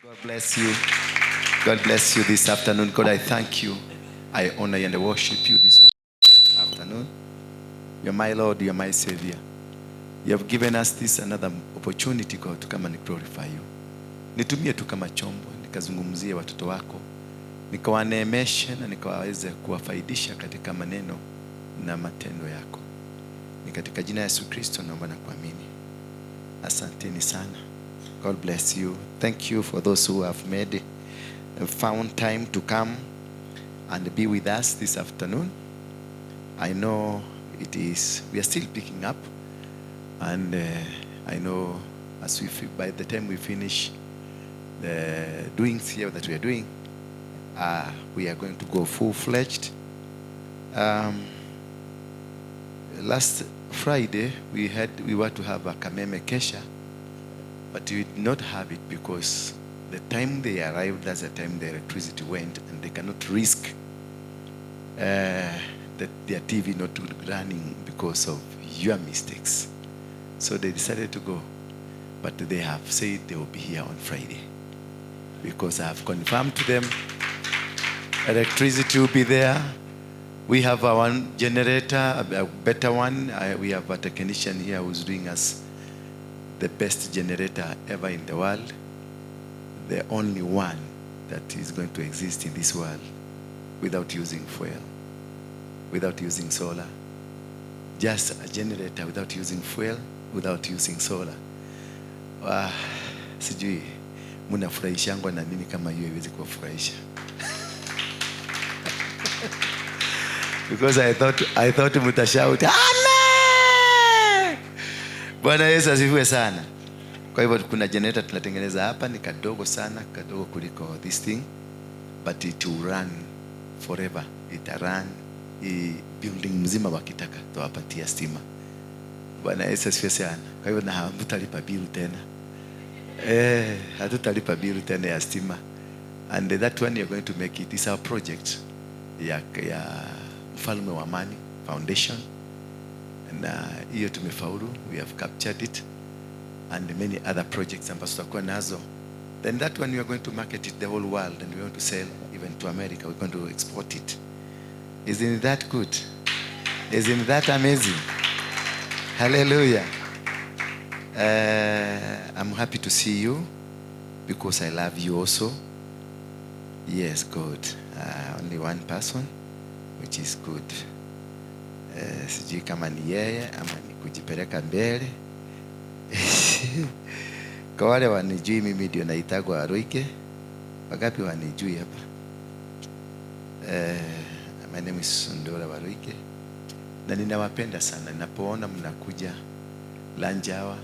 God bless you. God bless you this afternoon. God, I thank you. I honor you and I worship you this afternoon. You're my Lord, you're my Savior. You have given us this another opportunity, God, to come and glorify you. Nitumie tu kama chombo, nikazungumzie watoto wako, nikawaneemeshe na nikawaweze kuwafaidisha katika maneno na matendo yako. Ni katika jina la Yesu Kristo naomba na kuamini. Asanteni sana. God bless you. Thank you for those who have made found time to come and be with us this afternoon. I know it is we are still picking up, and I know as we by the time we finish the doings here that we are doing, we are going to go full fledged. Last Friday we were to have a Kameme Kesha, but we did not have it because the time they arrived, that's the time the electricity went, and they cannot risk their TV not running because of your mistakes. So they decided to go, but they have said they will be here on Friday because I have confirmed to them electricity will be there. We have our one generator, a better one. We have a technician here who's doing us the best generator ever in the world, the only one that is going to exist in this world without using fuel, without using solar. Just a generator without using fuel, without using solar. Sijui mnafurahishangwa na nini kama hiyo haiwezi kuwafurahisha. Because I thought mtashout amen. Bwana Yesu asifiwe sana. Kwa hivyo kuna generator tunatengeneza hapa, ni kadogo sana, kadogo kuliko this thing, but it will run forever. Ita run hii building mzima, wakitaka tuwapatia stima. Bwana Yesu asifiwe sana. Kwa hivyo na hamtalipa bill tena. Hatutalipa bill tena ya stima. And that one you're going to make it is our project ya Mfalme wa Amani Foundation, na hiyo tumefaulu, we have captured it and many other projects ambazo tutakuwa nazo. Then that one we are going to market it the whole world and we want to sell even to America. We're going to export it. Isn't that good? Isn't that amazing? Hallelujah. I'm happy to see you because I love you also. Yes, good. Only one person, which is good. Sijui kama ni yeye ama ni kujipeleka mbele. Kwa wale wanijui, mimi ndio naitagwa Aruike. Wangapi wanijui hapa? My name is Sundora Waruike na ninawapenda sana. Ninapoona mnakuja lunch hour,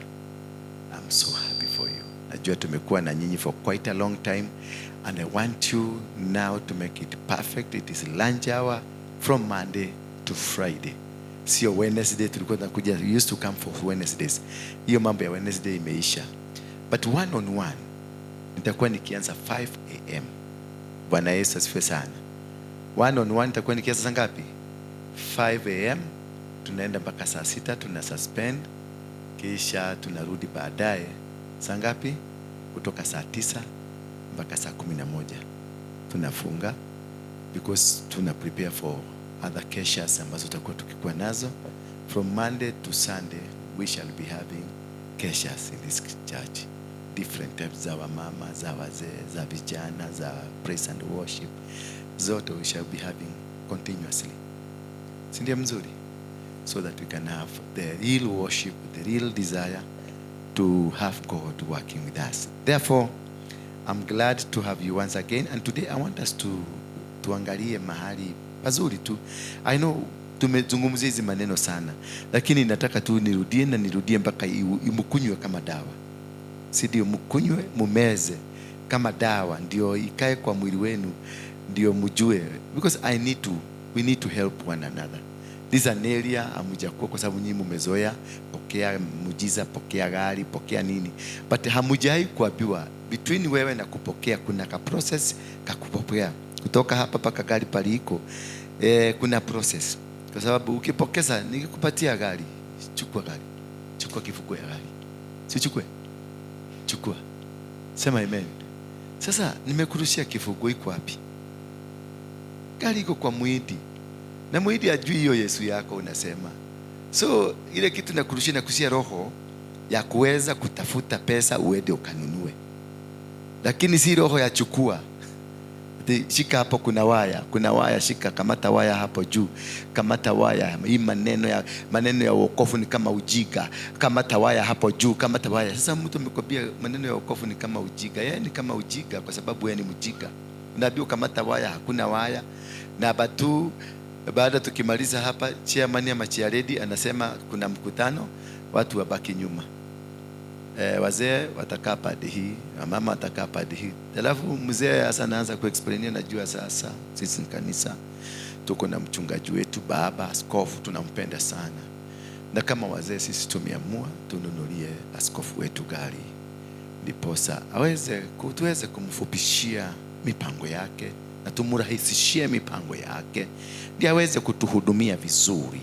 I'm so happy for you. Najua tumekuwa na nyinyi for quite a long time and I want you now to make it perfect. It is lunch hour from Monday to Friday. Sio Wednesday tulikuwa tunakuja, we used to come for Wednesdays. Hiyo mambo ya Wednesday imeisha. But one on one nitakuwa nikianza 5 a.m. Bwana Yesu asifiwe sana. One on one nitakuwa nikianza saa ngapi? 5 a.m. Tunaenda mpaka saa 6, tuna suspend, kisha tunarudi baadaye saa ngapi? Kutoka saa 9 mpaka saa 11 tunafunga because tuna prepare for other keshas ambazo tutakuwa tukikuwa nazo. From Monday to Sunday we shall be having keshas in this church, different types, za wamama, za wazee, za vijana, za praise and worship, zote we shall be having continuously, si ndio mzuri? So that we can have the real worship, the real desire to have God working with us. Therefore, I'm glad to have you once again, and today I want us to tuangalie mahali pazuri tu. I know tumezungumzia hizi maneno sana, lakini nataka tu nirudie na nirudie mpaka imkunywe kama dawa, si ndio? Mkunywe, mumeze kama dawa, ndio ikae kwa mwili wenu, ndio mjue, because I need to we need to help one another. This is an area hamujakuwa, kwa sababu nyinyi mumezoea pokea muujiza, pokea gari, pokea nini, but hamujai kuambiwa between wewe na kupokea kuna ka process ka kupokea kutoka hapa mpaka gari paliko. Kuna process, kwa sababu ukipokeza, nikikupatia gari, chukua gari, chukua kifunguo ya gari, si chukue, chukua, sema amen. Sasa nimekurushia kifunguo, iko wapi? Gari iko kwa Muhindi, na Muhindi ajui hiyo Yesu yako unasema. So ile kitu nakurushia, nakurushia roho ya kuweza kutafuta pesa uende ukanunue, lakini si roho ya chukua. Ati, shika hapo, kuna waya, kuna waya, shika, kamata waya hapo juu, kamata waya. Hii maneno ya wokovu ni kama ujinga, kamata waya hapo juu, kamata waya. Sasa mtu amekwambia maneno ya wokovu ni kama ujinga, yeye ni kama ujinga kwa sababu yeye ni mjinga. Unaambiwa kamata waya, hakuna waya. Na batu baada tukimaliza hapa, chairman ama chairlady anasema kuna mkutano, watu wabaki nyuma. Wazee watakaa pande hii, wamama watakaa pande hii. Alafu mzee sasa anaanza kuexplainia, najua sasa sisi ni kanisa, tuko na mchungaji wetu baba askofu, tunampenda sana, na kama wazee sisi tumeamua tununulie askofu wetu gari, ndiposa aweze tuweze kumfupishia mipango yake na tumurahisishie mipango yake, ndiye aweze kutuhudumia vizuri.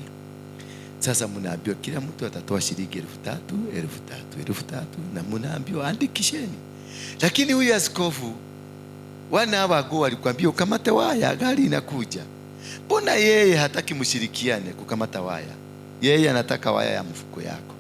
Sasa mnaambiwa kila mtu atatoa shilingi 3,000, 3,000, 3,000, na mnaambiwa andikisheni. Lakini huyu askofu one hour ago alikwambia ukamate waya, gari inakuja. Mbona yeye hataki mshirikiane kukamata waya? Yeye anataka waya ya mfuko yako.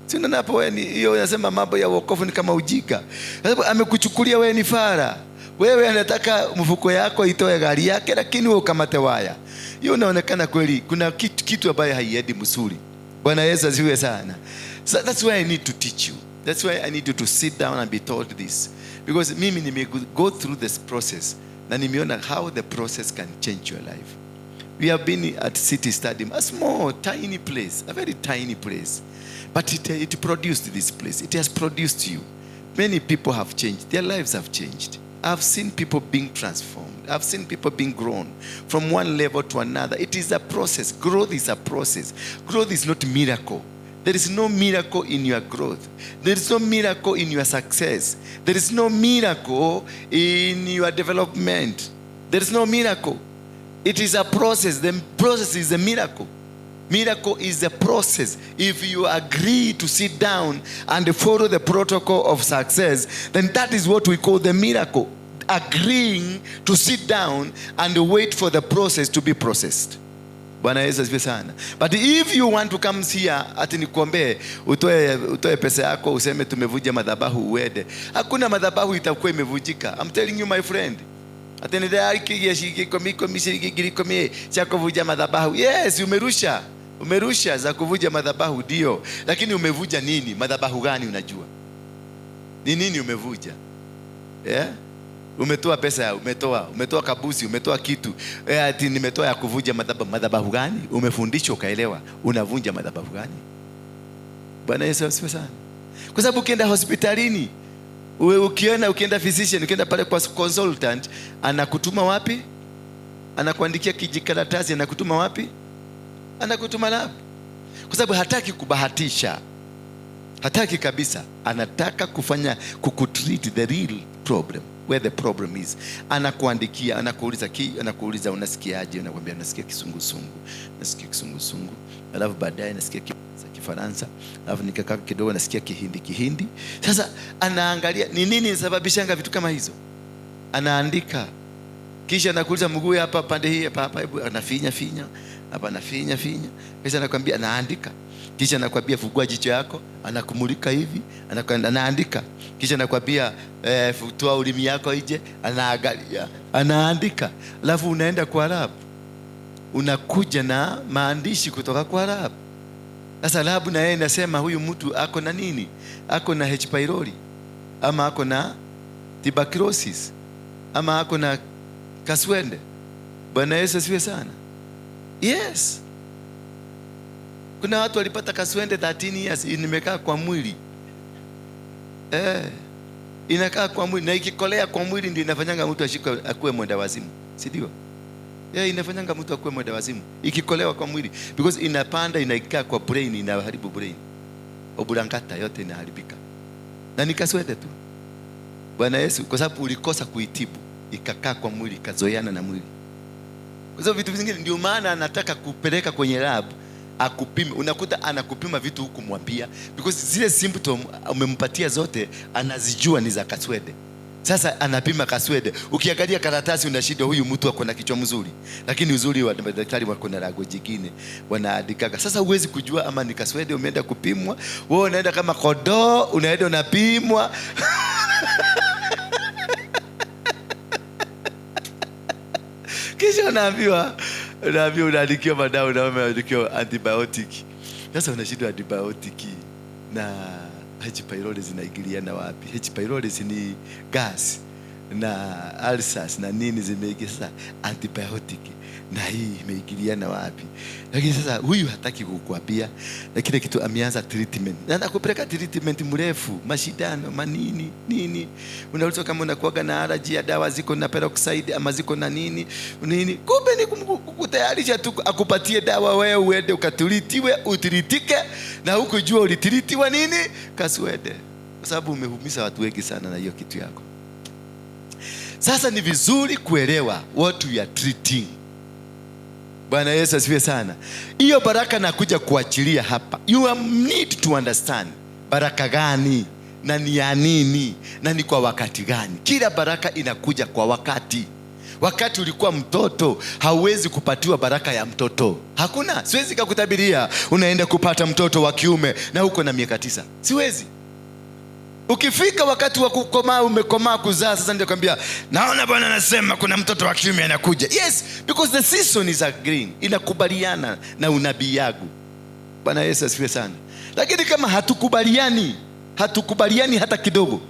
Si unaona hapo wewe ni hiyo unasema mambo ya wokovu ni kama ujinga. Sababu amekuchukulia wewe ni fara. Wewe anataka mfuko yako itoe gari yake, lakini wewe ukamate waya. Hiyo inaonekana kweli kuna kitu ambayo haiendi mzuri. Bwana Yesu asifiwe sana. So that's why I need to teach you. That's why I need you to sit down and be taught this. Because mimi nime go through this process na nimeona how the process can change your life. We have been at City Stadium, a small, tiny place, a very tiny place. But it produced this place. It has produced you. Many people have changed. Their lives have changed. I've seen people being transformed. I've seen people being grown from one level to another. It is a process. Growth is a process. Growth is not miracle. There is no miracle in your growth. There is no miracle in your success. There is no miracle in your development. There is no miracle. It is a process. The process is a miracle. Miracle is a process. If you agree to sit down and follow the protocol of success, then that is what we call the miracle. Agreeing to sit down and wait for the process to be processed. Bwana Yesu asifiwe sana. But if you want to come here ati nikuombee utoe pesa yako useme tumevunja madhabahu uende. Hakuna madhabahu itakuwa imevunjika. I'm telling you, my friend. Ati ndio shilingi 10,000, shilingi 10,000 cha kuvunja madhabahu. Yes, umerusha. Umerusha za kuvunja madhabahu ndio. Lakini umevunja nini? Madhabahu gani unajua? Ni nini umevunja? Yeah? Umetoa pesa, umetoa kabusi, umetoa kitu. Ati nimetoa ya kuvunja madhabahu. Madhabahu gani? Umefundishwa ukaelewa. Unavunja madhabahu gani? Bwana Yesu asifiwe sana. Kwa sababu ukienda hospitalini, ukienda physician, ukienda pale kwa consultant, anakutuma wapi? Anakuandikia kijikaratasi, anakutuma wapi? Anakutuma lab. Kwa sababu hataki kubahatisha. Hataki kabisa. Anataka kufanya kukutreat the real problem, where the problem is. Anakuandikia, anakuuliza unasikiaje? Unakwambia nasikia kisungusungu. Nasikia kisungusungu. Alafu baadaye nasikia Kifaransa, alafu nikakaa kidogo nasikia Kihindi Kihindi. Sasa anaangalia ni nini inasababishanga vitu kama hizo. Anaandika. Kisha anakuuliza mguu hapa pande hii hapa hapa, hebu anafinya finya. Hapa anafinya finya. Kisha anakuambia, anaandika. Kisha anakuambia fungua jicho yako, anakumulika hivi, anaandika. Kisha anakuambia toa ulimi yako nje, anaangalia, anaandika. Alafu unaenda kwa lab. Unakuja na maandishi kutoka kwa lab. Sasa lab na yeye inasema huyu mtu ako na nini? Ako na H pylori ama ako na tuberculosis ama ako na kaswende. Bwana Yesu asifiwe sana. Yes. Kuna watu walipata kaswende 13 years, nimekaa kwa mwili. Inakaa kwa mwili na ikikolea kwa mwili ndio inafanyanga mtu ashikwe akuwe mwenda wazimu. Si ndio? Inafanyanga mtu akuwe mwenda wazimu. Ikikolewa kwa mwili because inapanda inaikaa kwa brain, inaharibu brain. Oblongata yote inaharibika. Na ni kaswende tu. Bwana Yesu, kwa sababu ulikosa kuitibu, ikakaa kwa mwili, ikazoeana na mwili. Kwa sababu vitu vingine ndio maana anataka kupeleka kwenye lab akupime. Unakuta anakupima vitu huku kumwambia because zile symptom umempatia zote anazijua ni za kaswende. Sasa anapima kaswede. Ukiangalia karatasi unashindwa, huyu mtu ako na kichwa mzuri, lakini uzuri wa daktari wako na lango jingine wanaandikaga. Sasa huwezi kujua ama ni kaswede umeenda kupimwa, wewe unaenda kama kondoo, unaenda unapimwa. Kisha unaambiwa unaandikiwa madawa na umeandikiwa antibiotic. Sasa unashindwa antibiotic na H pylori zinaingiliana wapi? H pylori ni gas na ulcers na nini zimeingia. Sasa antibiotic na hii imeingiliana wapi? Lakini sasa huyu hataki kukuambia, na kile kitu ameanza treatment na anakupeleka treatment mrefu, mashindano manini nini, unaulizwa kama unakuwaga na allergy ya dawa ziko na peroxide ama ziko na nini nini, kumbe ni kukutayarisha tu akupatie dawa, wewe uende ukatreatiwe, utreatike, na hukujua ulitreatiwa nini kaswede, kwa sababu umehumisha watu wengi sana na hiyo kitu yako. Sasa ni vizuri kuelewa what we are treating. Bwana Yesu asifiwe sana. Hiyo baraka nakuja kuachilia hapa. You need to understand baraka gani na ni ya nini na ni kwa wakati gani. Kila baraka inakuja kwa wakati. Wakati ulikuwa mtoto hauwezi kupatiwa baraka ya mtoto. Hakuna. Siwezi kukutabiria unaenda kupata mtoto wa kiume na uko na miaka 9. Siwezi. Ukifika wakati wa kukomaa, umekomaa kuzaa, sasa ndio kwambia naona Bwana anasema kuna mtoto wa kiume anakuja. Yes, because the season is agreeing, inakubaliana na unabii yangu. Bwana Yesu asifiwe sana. Lakini kama hatukubaliani, hatukubaliani hata kidogo,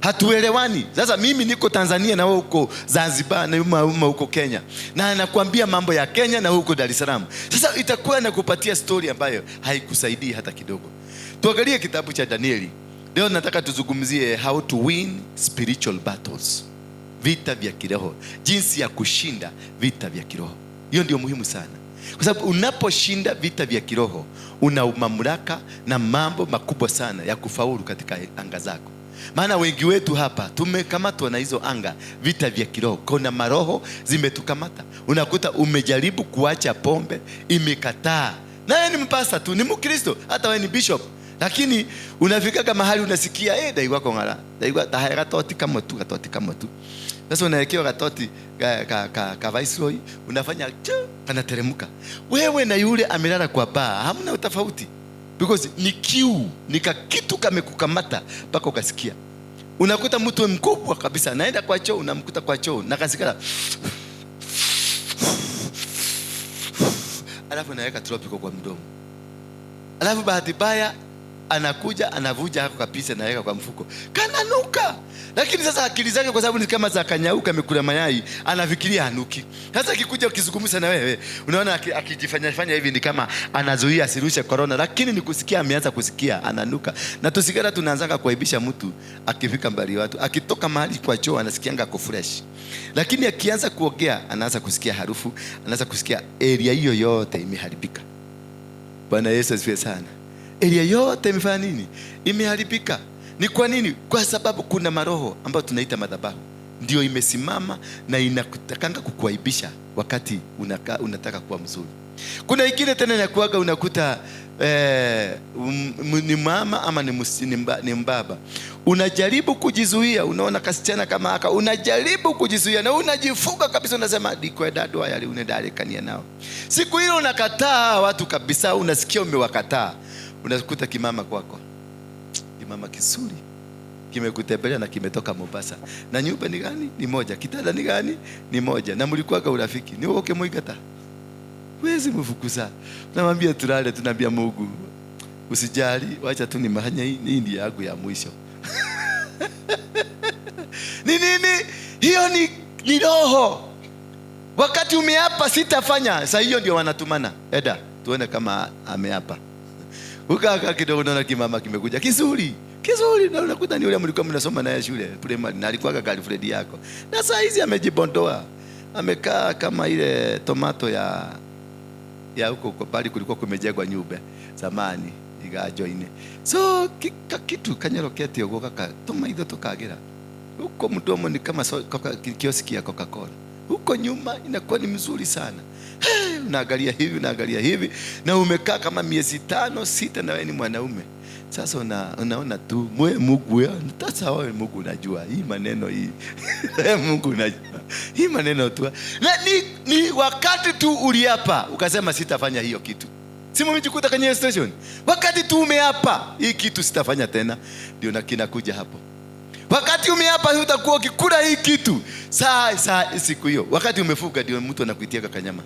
hatuelewani. Sasa mimi niko Tanzania na wewe uko Zanzibar na uma uko Kenya, na nakwambia mambo ya Kenya na wewe uko Dar es Salaam. Sasa itakuwa nakupatia story ambayo haikusaidii hata kidogo. Tuangalie kitabu cha Danieli. Leo nataka tuzungumzie how to win spiritual battles, vita vya kiroho, jinsi ya kushinda vita vya kiroho. Hiyo ndio muhimu sana, kwa sababu unaposhinda vita vya kiroho una mamlaka na mambo makubwa sana ya kufaulu katika anga zako. Maana wengi wetu hapa tumekamatwa na hizo anga, vita vya kiroho. Kuna maroho zimetukamata. Unakuta umejaribu kuacha pombe, imekataa. Naye ni mpasta tu, ni Mkristo, hata wewe ni bishop. Lakini unafikaga mahali unasikia, ndaigua kong'ara, ndaigua tahaya gatoti kamwe tu, gatoti kamwe tu. Sasa unawekewa gatoti ka Viceroy, unafanya chu, kanateremka. Wewe na yule amelala kwa baa, hamna utofauti. Because ni kiu, ni kitu kamekukamata mpaka ukasikia. Unakuta mtu mkubwa kabisa anaenda kwa choo, unamkuta kwa choo na kasigara. Alafu anaweka tropical kwa mdomo. Alafu bahati mbaya anakuja anavuja hapo kabisa, anaweka kwa mfuko. Kananuka. Lakini sasa akili zake kwa sababu ni kama za kanyauka amekula mayai, anafikiria hanuki. Sasa akikuja ukizungumza na wewe, unaona akijifanya fanya hivi ni kama anazuia asirushe corona, lakini ni kusikia ameanza kusikia ananuka. Na tusigara tunaanzaga kuaibisha mtu akifika mbali watu. Akitoka mahali kwa choo anasikianga ako fresh. Lakini akianza kuogea anaanza kusikia harufu, anaanza kusikia area hiyo yote imeharibika. Bwana Yesu asifiwe sana. Area yote imefanya nini? Imeharibika. Ni kwa nini? Kwa sababu kuna maroho ambayo tunaita madhabahu ndio imesimama na inakutakanga kukuaibisha wakati unataka kuwa mzuri. Kuna ingine tena inakuaga unakuta ni mama ama ni mbaba. Unajaribu kujizuia, unaona kasichana kama haka, unajaribu kujizuia na unajifunga kabisa, unasema dikwenda andũ aya rĩu nĩndarĩkania nao. Siku ile unakataa watu kabisa, unasikia umewakataa. Unakuta kimama kwako, kimama kizuri kimekutembelea na kimetoka Mombasa. Na nyumba ni gani? Ni moja. Kitanda ni gani? Ni moja. Na mlikuwaga urafiki. Ni wewe ukimuigata. Huwezi mfukuza. Unamwambia tulale, tunaambia Mungu usijali, wacha tu nimahanya hii, hii ndio yangu ya mwisho. Ni nini? Hiyo ni roho. Wakati umeapa sitafanya, sasa hiyo ndio wanatumana. Eda, tuone kama ameapa. Ukakaa kidogo unaona kimama kimekuja kizuri. Kizuri, na unakuta ni yule mlikuwa mnasoma naye shule primary, na alikuwa girlfriend yako. Na saa hizi amejibondoa. Amekaa kama ile tomato ya huko kwa bali kulikuwa kumejengwa nyumba zamani igajoine. So kitu kanyorokete ugo kaka tomaitho tukagira. Huko mdomo ni kama kioski ya Coca-Cola. Huko nyuma inakuwa ni mzuri sana. Hey, unaangalia hivi, unaangalia hivi, na umekaa kama miezi 5 6 na wewe ni mwanaume. Sasa unaona tu mwe Mungu ya, sasa wewe Mungu unajua hii maneno hii. Mungu unajua hii maneno tu. Na ni wakati tu uliapa ukasema sitafanya hiyo kitu. Si mmejikuta kwenye hiyo station? Wakati tu umeapa hii kitu sitafanya tena, ndio na kinakuja hapo. Wakati umeapa utakuwa ukikula hii kitu saa siku hiyo, wakati umefuga ndio mtu anakuitia kanyama.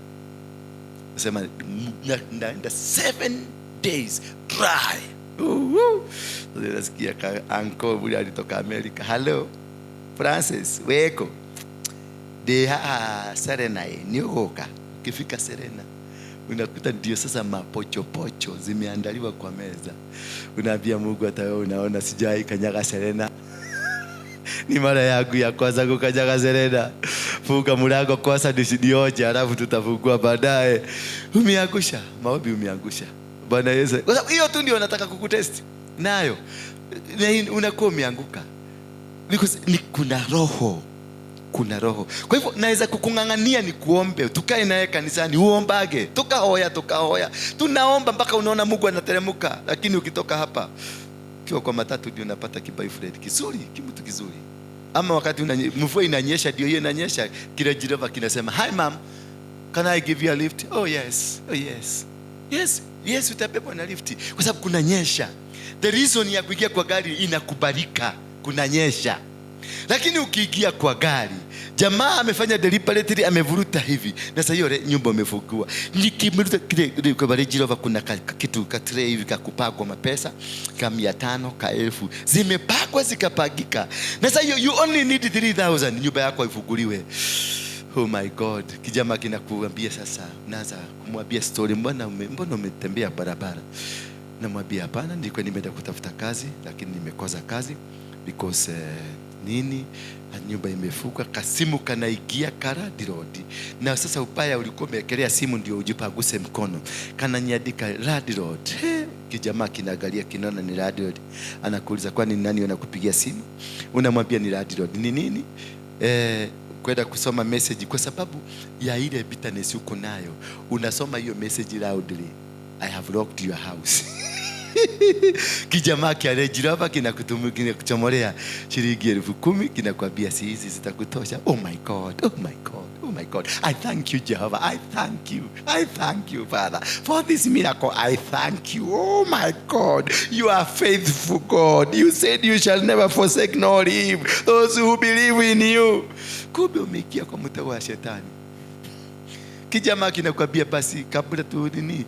Nasema naenda 7 days dry. Uhu. Sasa nasikia ka uncle yule alitoka America. Hello Francis, weko. De ha Serena ni ugoka. Ukifika Serena unakuta ndio sasa mapochopocho zimeandaliwa kwa meza. Unaambia Mungu, hata wewe unaona sijai kanyaga Serena. Ni mara yangu ya kwanza kukanyaga Serena. Funga mlango kwanza nisinioje, alafu tutafungua baadaye. Umeangusha maombi, umeangusha. Bwana Yesu. Kwa sababu hiyo tu ndio nataka kukutest nayo. Na unakuwa umeanguka. Because ni kuna roho. Kuna roho. Kwa hivyo naweza kukung'ang'ania ni kuombe, tukae naye kanisani, uombage, tukahoya, tukahoya. Tunaomba mpaka unaona Mungu anateremka. Lakini ukitoka hapa ukiwa kwa matatu ndio unapata kiboyfriend kizuri, kimtu kizuri. Ama wakati mvua inanyesha, ndio hiyo inanyesha, kile jirova kinasema, Hi ma'am, can I give you a lift? Oh yes, oh yes. Yes, yes, utabebwa na lift kwa sababu kunanyesha. The reason ya kuingia kwa gari inakubalika, kunanyesha. Lakini ukiingia kwa gari, jamaa amefanya deliberately, amevuruta hivi. Na sasa hiyo nyumba umefungua. Nikimruta kile kile kwa Range Rover kuna kitu ka tray hivi ka kupagwa mapesa ka 500 ka 1000. Zimepakwa zikapagika. Na sasa hiyo you only need 3000 nyumba yako ifunguliwe. Oh my God, kijama kinakuambia sasa, unaanza kumwambia story, mbona umetembea barabara? Namwambia hapana, nilikuwa nimeenda kutafuta kazi lakini nimekosa kazi because nini, nyumba imefuka, kasimu kanaingia landlord. Na sasa ubaya ulikuwa umewekelea simu ndio ujipaguse mkono, kananyandika landlord. He, kijamaa kinaangalia kinaona ni landlord, anakuuliza kwani nani anakupigia simu? Unamwambia ni landlord. Ni nini? Kwenda kusoma message kwa sababu ya ile bitterness uko nayo, unasoma hiyo message loudly, I have locked your house. Kijamaa kia Range Rover kinakuchomolea shilingi 10,000, kinakwambia si hizi zitakutosha. Oh my God, oh my God, oh my God. I thank you Jehovah, I thank you, I thank you Father for this miracle. I thank you. Oh my God, you are faithful God. You said you shall never forsake nor leave those who believe in you. Kumbe umeingia kwa mtego wa shetani. Kijamaa kinakwambia basi kabla tu nini,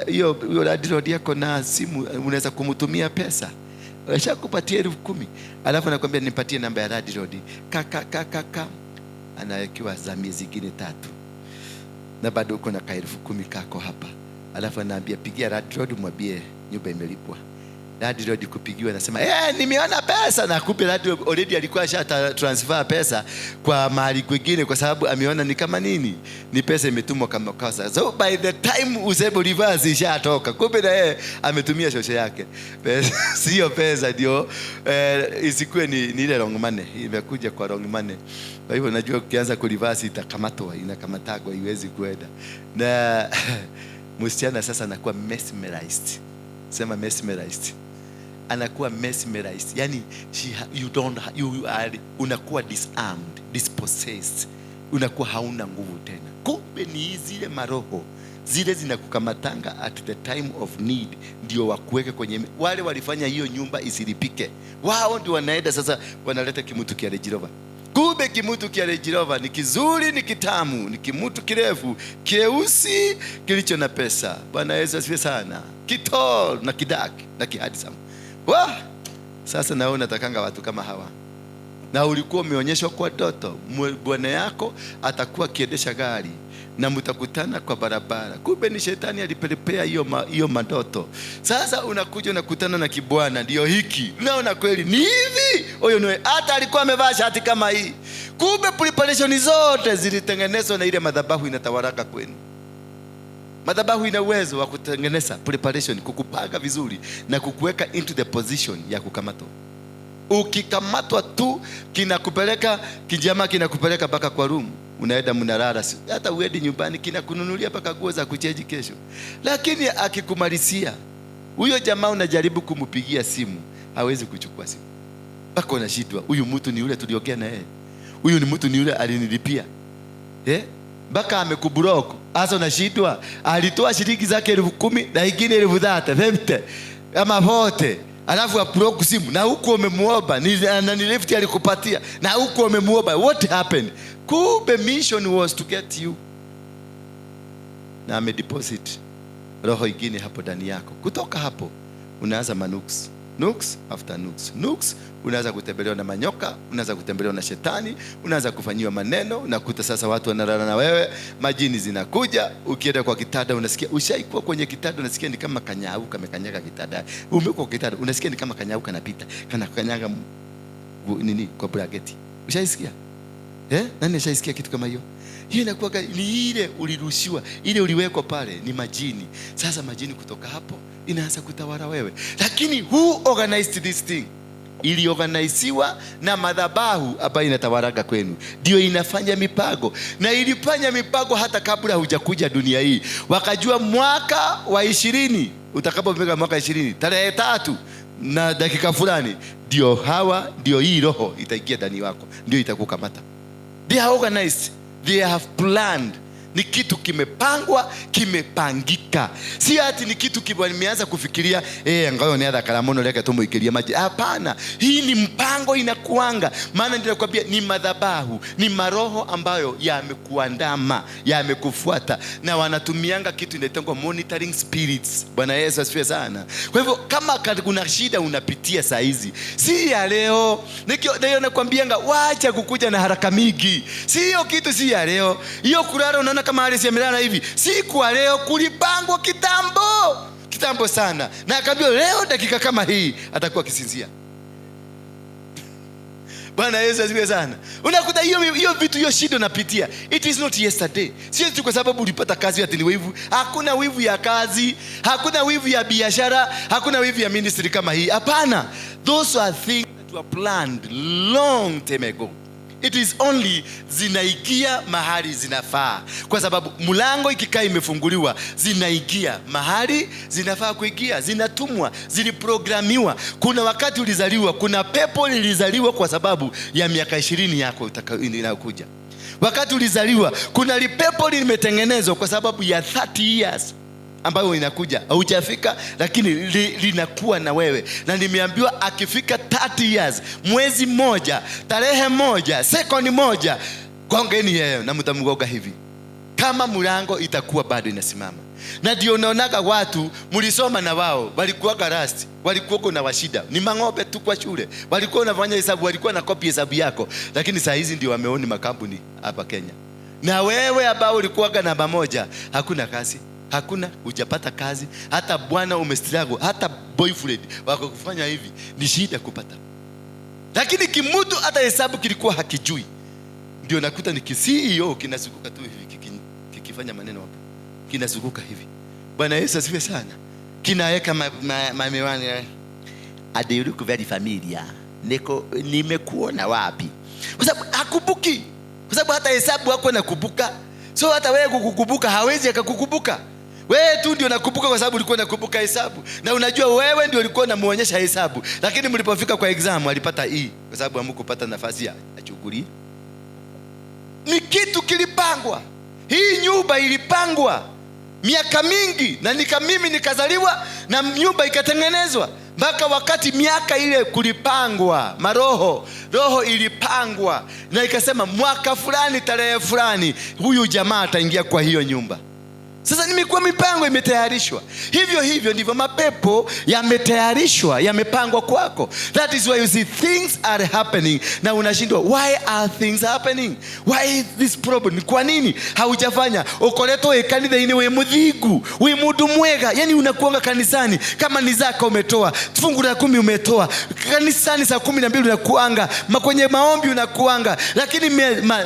hiyo landlord yako na simu unaweza kumtumia pesa. Ashakupatia 10,000. Alafu anakuambia nipatie namba ya landlord. Ka, ka, ka, ka, ka. Anawekewa za miezi ingine 3. Na bado uko na ka 10,000 kako hapa. Alafu anaambia pigia landlord mwambie nyumba imelipwa. Landlord kupigiwa anasema, nimeona pesa. Na kumbe landlord already alikuwa asha transfer pesa kwa mahali kwingine kwa sababu ameona ni kama nini? Ni pesa imetumwa kama kosa. So by the time useme reverse ishatoka. Kumbe na yeye ametumia shosho yake. Pesa, sio pesa ndio isikuwe ni ile wrong money. Imekuja kwa wrong money. Kwa hivyo najua ukianza ku reverse itakamatwa, inakamatagwa, haiwezi kwenda. Na msichana sasa anakuwa mesmerized. Sema mesmerized. Anakuwa mesmerized. Yani she ha, you don't ha, you are, unakuwa disarmed, dispossessed. Unakuwa hauna nguvu tena. Kumbe ni zile maroho zile zinakukamatanga at the time of need, ndio wakuweke kwenye wale walifanya hiyo nyumba isilipike. Wao ndio wanaenda sasa wanaleta kimutu kia Range Rover. Kumbe kimutu kia Range Rover ni kizuri, ni kitamu, ni kimutu kirefu, kieusi, kilicho na pesa. Bwana Yesu asifiwe sana. Kitall na kidark na kihandsome. Wah! Sasa nawe unatakanga watu kama hawa. Na ulikuwa umeonyeshwa kwa ndoto, bwana yako atakuwa akiendesha gari na mtakutana kwa barabara. Kumbe ni shetani alipelekea hiyo mandoto. Sasa unakuja unakutana na kibwana, ndio hiki. Unaona kweli ni hivi. Huyo ni hata alikuwa amevaa shati kama hii. Kumbe preparation zote zilitengenezwa na ile madhabahu inatawalaka kwenu. Madhabahu ina uwezo wa kutengeneza preparation, kukupanga vizuri na kukuweka into the position ya kukamatwa. Ukikamatwa tu kinakupeleka, kijamaa kinakupeleka mpaka kwa room. Unaenda mnalala, hata uendi nyumbani, kinakununulia mpaka nguo za kuchange kesho. Lakini akikumalizia Huyo jamaa unajaribu kumpigia simu, hawezi kuchukua simu, mpaka unashindwa, huyu mtu ni yule tuliongea na yeye, huyu ni mtu ni yule alinilipia, eh? Mpaka amekublock. Hasa unashindwa, alitoa shilingi zake 10,000 na ingine 30,000, 50 ama 40, alafu ablock simu, na huku umemuomba na ni lift alikupatia, na huku umemuomba. What happened? Kumbe mission was to get you, na amedeposit roho ingine hapo ndani yako. Kutoka hapo unaanza manuksi, nuksi after nuksi, nuksi. Unaanza kutembelewa na manyoka, unaanza kutembelewa na shetani, unaanza kufanyiwa maneno. Unakuta sasa watu wanalala na wewe, majini zinakuja. Ukienda kwa kitanda unasikia, ushaikuwa kwenye kitanda unasikia ni kama kanyau kamekanyaga kitanda. Umekuwa kwa kitanda unasikia ni kama kanyau kanapita kana kanyaga nini kwa blanketi. Ushaisikia? Eh? Nani ashaisikia kitu kama hiyo? Hiyo inakuwa ni ile ulirushiwa, ile uliwekwa pale ni majini. Sasa majini kutoka hapo inaanza kutawala wewe. Lakini who organized this thing? Iliorganiziwa na madhabahu ambayo inatawalaga kwenu, ndio inafanya mipango, na ilifanya mipango hata kabla hujakuja dunia hii. Wakajua mwaka wa 20 utakapofika mwaka 20 tarehe 3 na dakika fulani, ndio hawa, ndio hii roho itaingia ndani wako, ndio itakukamata. They are organized, they have planned. Ni kitu kimepangwa, kimepangika. Si ati ni kitu kimeanza kufikiria, ngayo ni athakara muno, reke tumuikirie maji. Hapana, hii ni mpango inakuanga. Maana ndio nakwambia ni madhabahu, ni maroho ambayo yamekuandama, yamekufuata, na wanatumianga kitu inaitwa monitoring spirits. Bwana Yesu asifiwe sana. Kwa hivyo kama kuna shida unapitia saa hizi, si ya leo. Ndio nakwambianga wacha kukuja na haraka mingi. Si hiyo kitu si ya leo. Hiyo kulala unaona kama Alice amelala hivi, si kwa leo, kulipangwa kitambo, kitambo sana, na akaambiwa leo dakika kama hii atakuwa akisinzia. Bwana Yesu asifiwe sana. Unakuta hiyo vitu, hiyo shida unapitia, it is not yesterday. Sio tu kwa sababu ulipata kazi ati ni wivu. Hakuna wivu ya kazi, hakuna wivu ya biashara, hakuna wivu ya ministry kama hii. Hapana, those are things that were planned long time ago. It is only zinaingia mahali zinafaa, kwa sababu mlango ikikaa imefunguliwa, zinaingia mahali zinafaa kuingia, zinatumwa, ziliprogramiwa. Kuna wakati ulizaliwa, kuna pepo lilizaliwa kwa sababu ya miaka 20 yako inayokuja. Wakati ulizaliwa, kuna lipepo limetengenezwa kwa sababu ya 30 years ambayo inakuja, haujafika lakini linakuwa na wewe. Na nimeambiwa akifika 30 years, mwezi mmoja, tarehe 1, sekondi 1, gongeni yeye na mtamgonga hivi, kama mlango itakuwa bado inasimama. Na ndio unaonaga watu mlisoma na wao walikuwa last, walikuwa na washida, ni mang'ombe tu kwa shule, walikuwa wanafanya hesabu, walikuwa na copy hesabu yako, lakini saa hizi ndio wameown makampuni hapa Kenya. Na wewe ambao ulikuwa namba 1, hakuna kazi, hakuna, hujapata kazi, hata bwana umestruggle, hata boyfriend wako kufanya hivi ni shida kupata. Lakini kimutu hata hesabu kilikuwa hakijui, ndio nakuta ni CEO kinazunguka tu hivi, kikifanya maneno hapo, kinazunguka hivi. Bwana Yesu asifiwe sana. Kinaweka ma miwani. And they look very familiar. Niko nimekuona wapi? Kwa sababu hakumbuki. Kwa sababu hata hesabu hako nakumbuka. So hata wewe kukukumbuka hawezi akakukumbuka. Wewe tu ndio unakumbuka kwa sababu ulikuwa unakumbuka hesabu. Na unajua wewe ndio ulikuwa unamuonyesha hesabu. Lakini mlipofika kwa exam alipata E kwa sababu hamkupata nafasi ya achukulie. Ni kitu kilipangwa. Hii nyumba ilipangwa miaka mingi, na mimi nikazaliwa na nyumba ikatengenezwa. Mpaka wakati miaka ile kulipangwa, maroho, roho ilipangwa na ikasema mwaka fulani tarehe fulani huyu jamaa ataingia kwa hiyo nyumba. Sasa nimekuwa mipango imetayarishwa. Hivyo hivyo ndivyo mapepo yametayarishwa, yamepangwa kwako. That is why you see things are happening na unashindwa, why are things happening? Why is this problem? Kwa nini haujafanya? Ukoretwo kanitha-inĩ wĩ mũthingu, wĩ mũndũ mwega. Yani unakuanga kanisani kama ni zaka umetoa, fungu la 10 umetoa. Kanisani saa 12 unakuanga, kwenye maombi unakuanga, lakini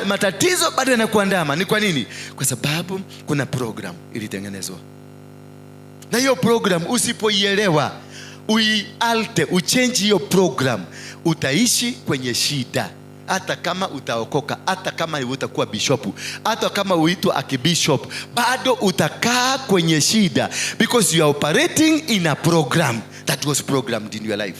matatizo bado yanakuandama. Ni kwa nini? Kwa sababu kuna program ilitengenezwa. Na hiyo program usipoielewa, uialter, uchange hiyo program, utaishi kwenye shida. Hata kama utaokoka, hata kama utakuwa bishopu, hata kama uitwa archbishop, bado utakaa kwenye shida because you are operating in a program that was programmed in your life.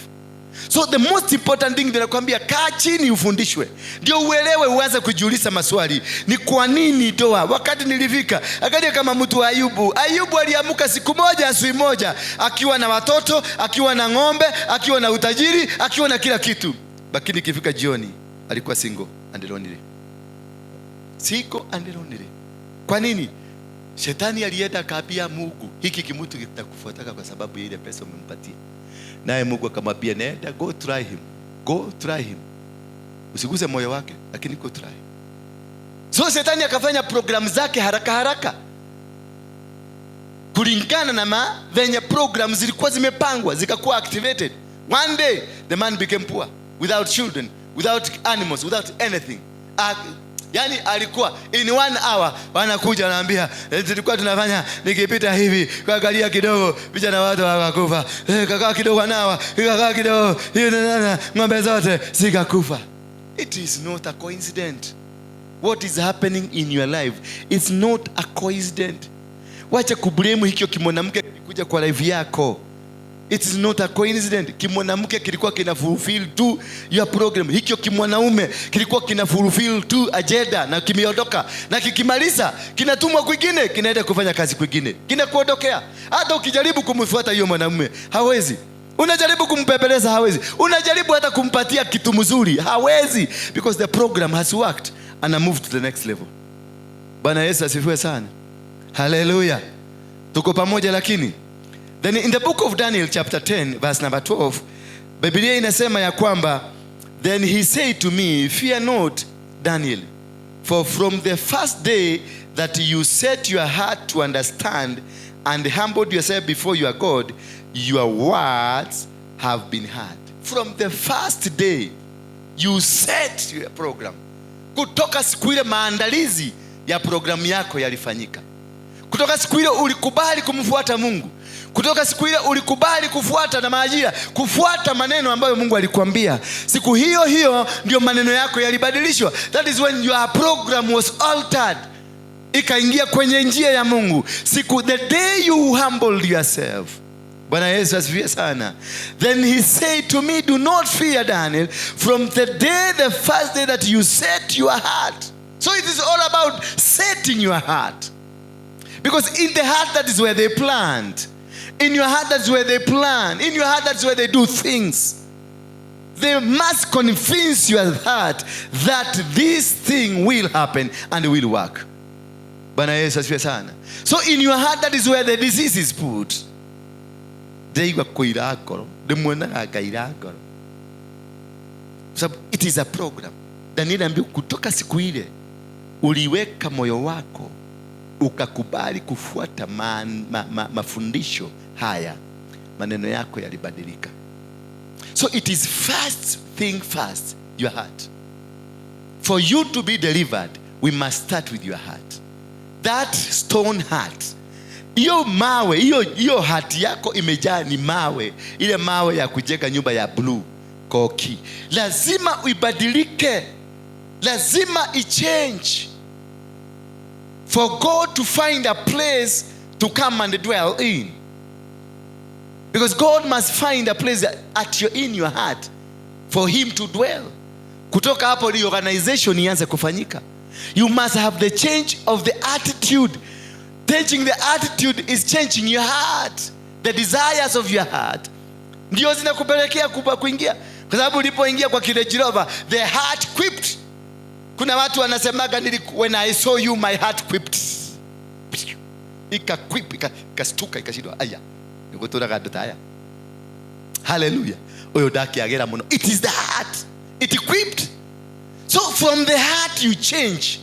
So the most important thing ninakwambia, kaa chini ufundishwe, ndio uelewe, uanze kujiuliza maswali, ni kwa nini ndoa? Wakati nilifika, akaja kama mtu wa Ayubu. Ayubu aliamka siku moja, asubuhi moja, akiwa na watoto, akiwa na ng'ombe, akiwa na utajiri, akiwa na kila kitu, lakini ikifika jioni alikuwa single and lonely, single and lonely. Kwa nini? Shetani alienda akaambia Mungu, hiki kimutu kitakufuataka kwa sababu ya ile pesa umempatia. Naye Mungu akamwambia, nenda, go try him, go try him, usiguse moyo wake, lakini go try. So shetani akafanya programu zake haraka haraka kulingana na venye program zilikuwa zimepangwa, zikakuwa activated. One day the man became poor, without children, without animals, without anything. Yani alikuwa in one hour wanakuja wanaambia, tulikuwa tunafanya, nikipita hivi kuangalia kidogo vijana, watu wakakufa, kakaa kidogo nawa kakaa kidogo hivi na ng'ombe zote zikakufa. It is not a coincidence. What is happening in your life is not a coincidence. Wacha kublame hikyo kimwanamke kilikuja kwa life yako. It is not a coincidence. Kimwanamke kilikuwa kina fulfill tu your program. Hikyo kimwanaume kilikuwa kina fulfill tu agenda na kimeondoka, na kikimaliza kinatumwa kwingine, kinaenda kufanya kazi kwingine, kinakuondokea. Hata ukijaribu kumfuata hiyo mwanamume hawezi. Unajaribu kumpembeleza, hawezi. Unajaribu hata kumpatia kitu mzuri, hawezi, because the program has worked and moved to the next level. Bwana Yesu asifiwe sana. Haleluya, tuko pamoja. Lakini then in the book of Daniel chapter 10 verse number 12, Biblia inasema ya kwamba, "Then he said to me, 'Fear not, Daniel, for from the first day that you set your heart to understand and humbled yourself before your God, your words have been heard.'" From the first day you set your program, kutoka siku ile maandalizi ya programu yako yalifanyika, kutoka siku ile ulikubali kumfuata Mungu, kutoka siku ile ulikubali kufuata na maajira, kufuata maneno ambayo Mungu alikuambia, siku hiyo hiyo ndio maneno yako yalibadilishwa. That is when your program was altered, ikaingia kwenye njia ya Mungu. Siku, the day you humbled yourself. Bwana Yesu asifiwe sana. "Then he said to me, 'Do not fear, Daniel, from the day, the first day that you set your heart.'" So it is all about setting your heart. Because in the heart, that is where they plant. In your heart, that's where they plan. In your heart, that's where they do things. They must convince your heart that this thing will happen and will work. Bwana Yesu asifiwe sana. So in your heart, that is where the disease is put. Ndĩraigua kũira ngoro, ndĩmuonaga ngaira ngoro. Sababu it is a program. Daniel ambiwa, kutoka siku ile uliweka moyo wako ukakubali kufuata mafundisho haya, maneno yako yalibadilika. So it is first thing first, your heart. For you to be delivered, we must start with your heart. That stone heart, hiyo mawe, hiyo heart yako imejaa ni mawe, ile mawe ya kujenga nyumba ya blue koki, lazima ibadilike, lazima ichange for God to find a place to come and dwell in. Because God must find a place in your heart for him to dwell. Kutoka hapo reorganization ianze kufanyika. You must have the change of the attitude. Changing the attitude is changing your heart. The desires of your heart ndio zinakupelekea kuingia, kwa sababu ulipoingia kwa kile Jirova, the heart quipped. Kuna watu wanasemaga, "When I saw you, my heart quipped." Ikaquip, ikastuka, ikashindwa, aya niguturaga andu ta aya. Haleluya, uyu ndakiagera muno. It is the heart, it equipped. So from the heart you change.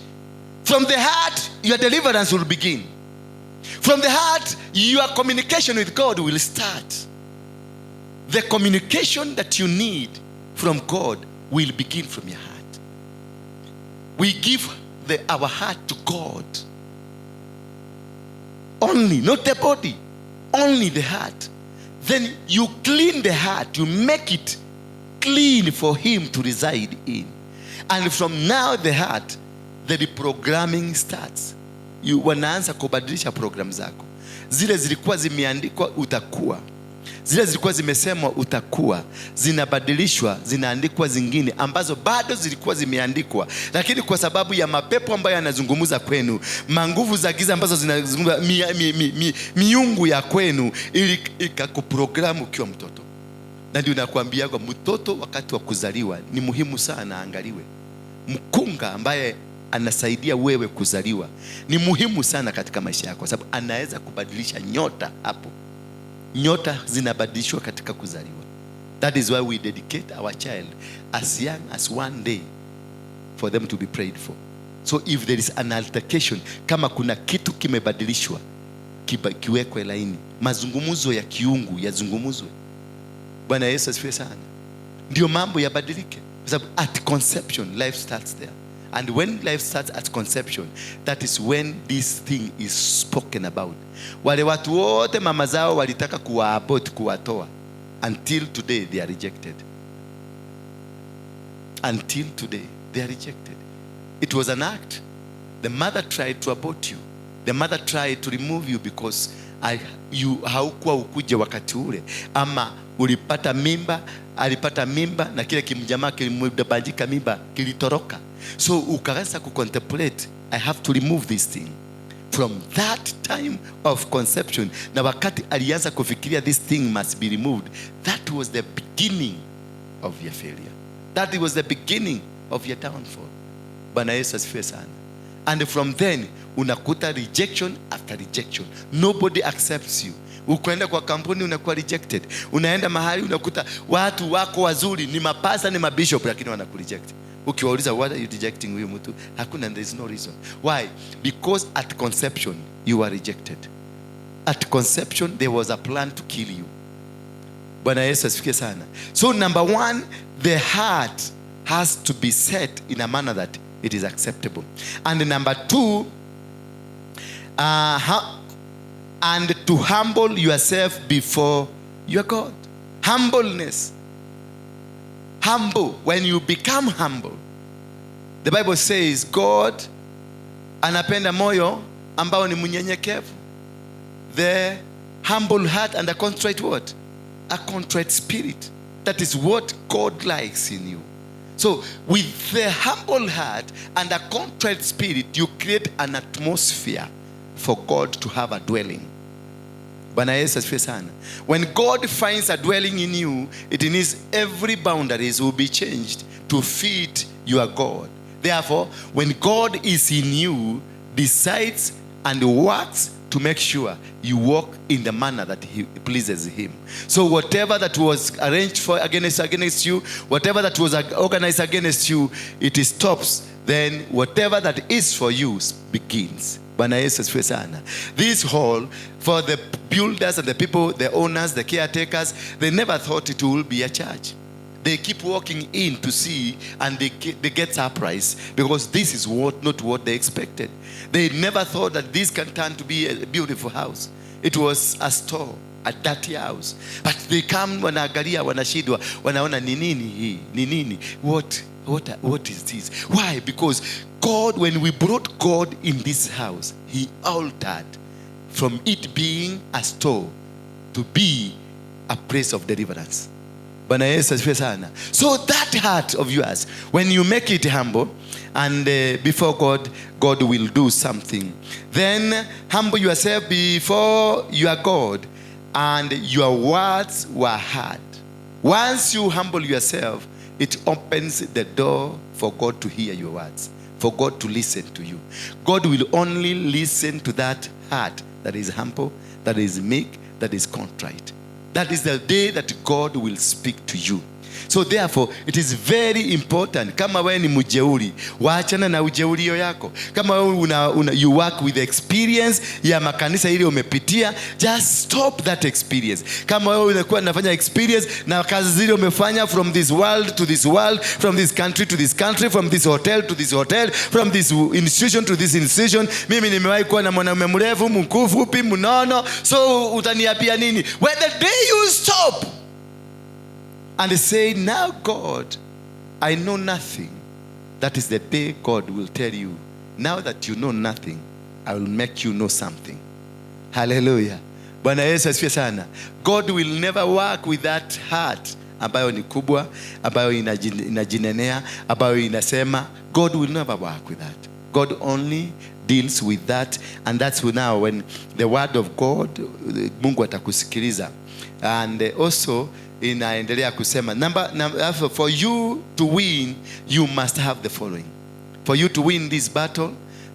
From the heart your deliverance will begin. From the heart your communication with God will start. The communication that you need from God will begin from your heart. We give our heart to God only, not the body, only the heart. Then you clean the heart, you make it clean for him to reside in. And from now the heart, the reprogramming starts. You, wanaanza kubadilisha program zako. Zile zilikuwa zimeandikwa utakuwa, zile zilikuwa zimesemwa utakuwa, zinabadilishwa, zinaandikwa zingine ambazo bado zilikuwa zimeandikwa, lakini kwa sababu ya mapepo ambayo yanazungumza kwenu, manguvu za giza ambazo zinazungumza miungu ya kwenu, ili ikakuprogramu ukiwa mtoto. Na ndio nakwambia kwa mtoto wakati wa kuzaliwa ni muhimu sana aangaliwe. Mkunga ambaye anasaidia wewe kuzaliwa ni muhimu sana katika maisha yako, kwa sababu anaweza kubadilisha nyota hapo. Nyota zinabadilishwa katika kuzaliwa. That is why we dedicate our child as young as one day for them to be prayed for. So if there is an altercation, kama kuna kitu kimebadilishwa, kiwekwe laini, mazungumzo ya kiungu yazungumzwe. Bwana Yesu asifiwe sana. Ndio mambo yabadilike, kwa sababu at conception life starts there, and when life starts at conception, that is when this thing is spoken about. Wale watu wote mama zao walitaka kuwaabort, kuwatoa, until today they are rejected. Until today they are rejected. It was an act. The mother tried to abort you. The mother tried to remove you because you haukuwa ukuje wakati ule, ama ulipata mimba, alipata mimba na kile kimjamaa kilimdabajika mimba kilitoroka, so ukaanza kucontemplate, "I have to remove this thing." From that time of conception, na wakati alianza kufikiria this thing must be removed, that was the beginning of your failure. That was the beginning of your downfall. Bwana Yesu asifiwe sana. And from then unakuta rejection after rejection. Nobody accepts you. Ukwenda kwa kampuni, unakuwa rejected. Unaenda mahali, unakuta watu wako wazuri, ni mapasta, ni mabishop, lakini wanakureject. Ukiwauliza, "What are you rejecting huyu mtu?" Hakuna, there is no reason why. Because at conception you were rejected. At conception there was a plan to kill you. Bwana Yesu asifiwe sana. So number one, the heart has to be set in a manner that it is acceptable. And number two, and to humble yourself before your God. Humbleness. Humble. When you become humble, the Bible says God anapenda moyo ambao ni mnyenyekevu. The humble heart and a contrite what? A contrite spirit. That is what God likes in you. So with the humble heart and a contrite spirit, you create an atmosphere for God to have a dwelling. Bwana Yesu asifiwe sana. When God finds a dwelling in you, it means every boundaries will be changed to fit your God. Therefore, when God is in you, decides and works to make sure you walk in the manner that he pleases him. So whatever that was arranged for against you, whatever that was organized against you, it stops. Then whatever that is for you begins. Bwana Yesu asifiwe sana. This hall, for the builders and the people, the owners, the caretakers, they never thought it will be a church. They keep walking in to see and they get surprised because this is what not what they expected. They never thought that this can turn to be a beautiful house. It was a store, a dirty house. But they come, wanaangalia, wanashindwa, wanaona, "Ni nini hii? Ni nini? What is this?" Why? Because God, when we brought God in this house, he altered from it being a store to be a place of deliverance. Bwana Yesu asifiwe sana. So that heart of yours, when you make it humble and before God, God will do something. Then humble yourself before your God, and your words were heard. Once you humble yourself, it opens the door for God to hear your words, for God to listen to you. God will only listen to that heart that is humble, that is meek, that is contrite. That is the day that God will speak to you. So therefore, it is very important. Kama wewe ni mjeuri, waachana na ujeuri yako. Kama wewe you work with experience ya makanisa ile umepitia, just stop that experience. Kama wewe unakuwa unafanya experience na kazi zile umefanya from this world to this world, from this country to this country, from this hotel to this hotel, from this institution to this institution. Mimi nimewahi kuwa na mwanaume mrefu, mfupi, mnono, so utaniambia nini? When the day you stop and say, "Now God, I know nothing." That is the day God will tell you, now that you know nothing, I will make you know something. Haleluya. Bwana Yesu asifiwe sana. God will never work with that heart ambayo ni kubwa, ambayo inajinenea, ambayo inasema. God will never work with that. God only deals with that, and that's now when the word of God, Mungu atakusikiliza. And also inaendelea kusema number, for you to win, you must have the following. For you to win this battle,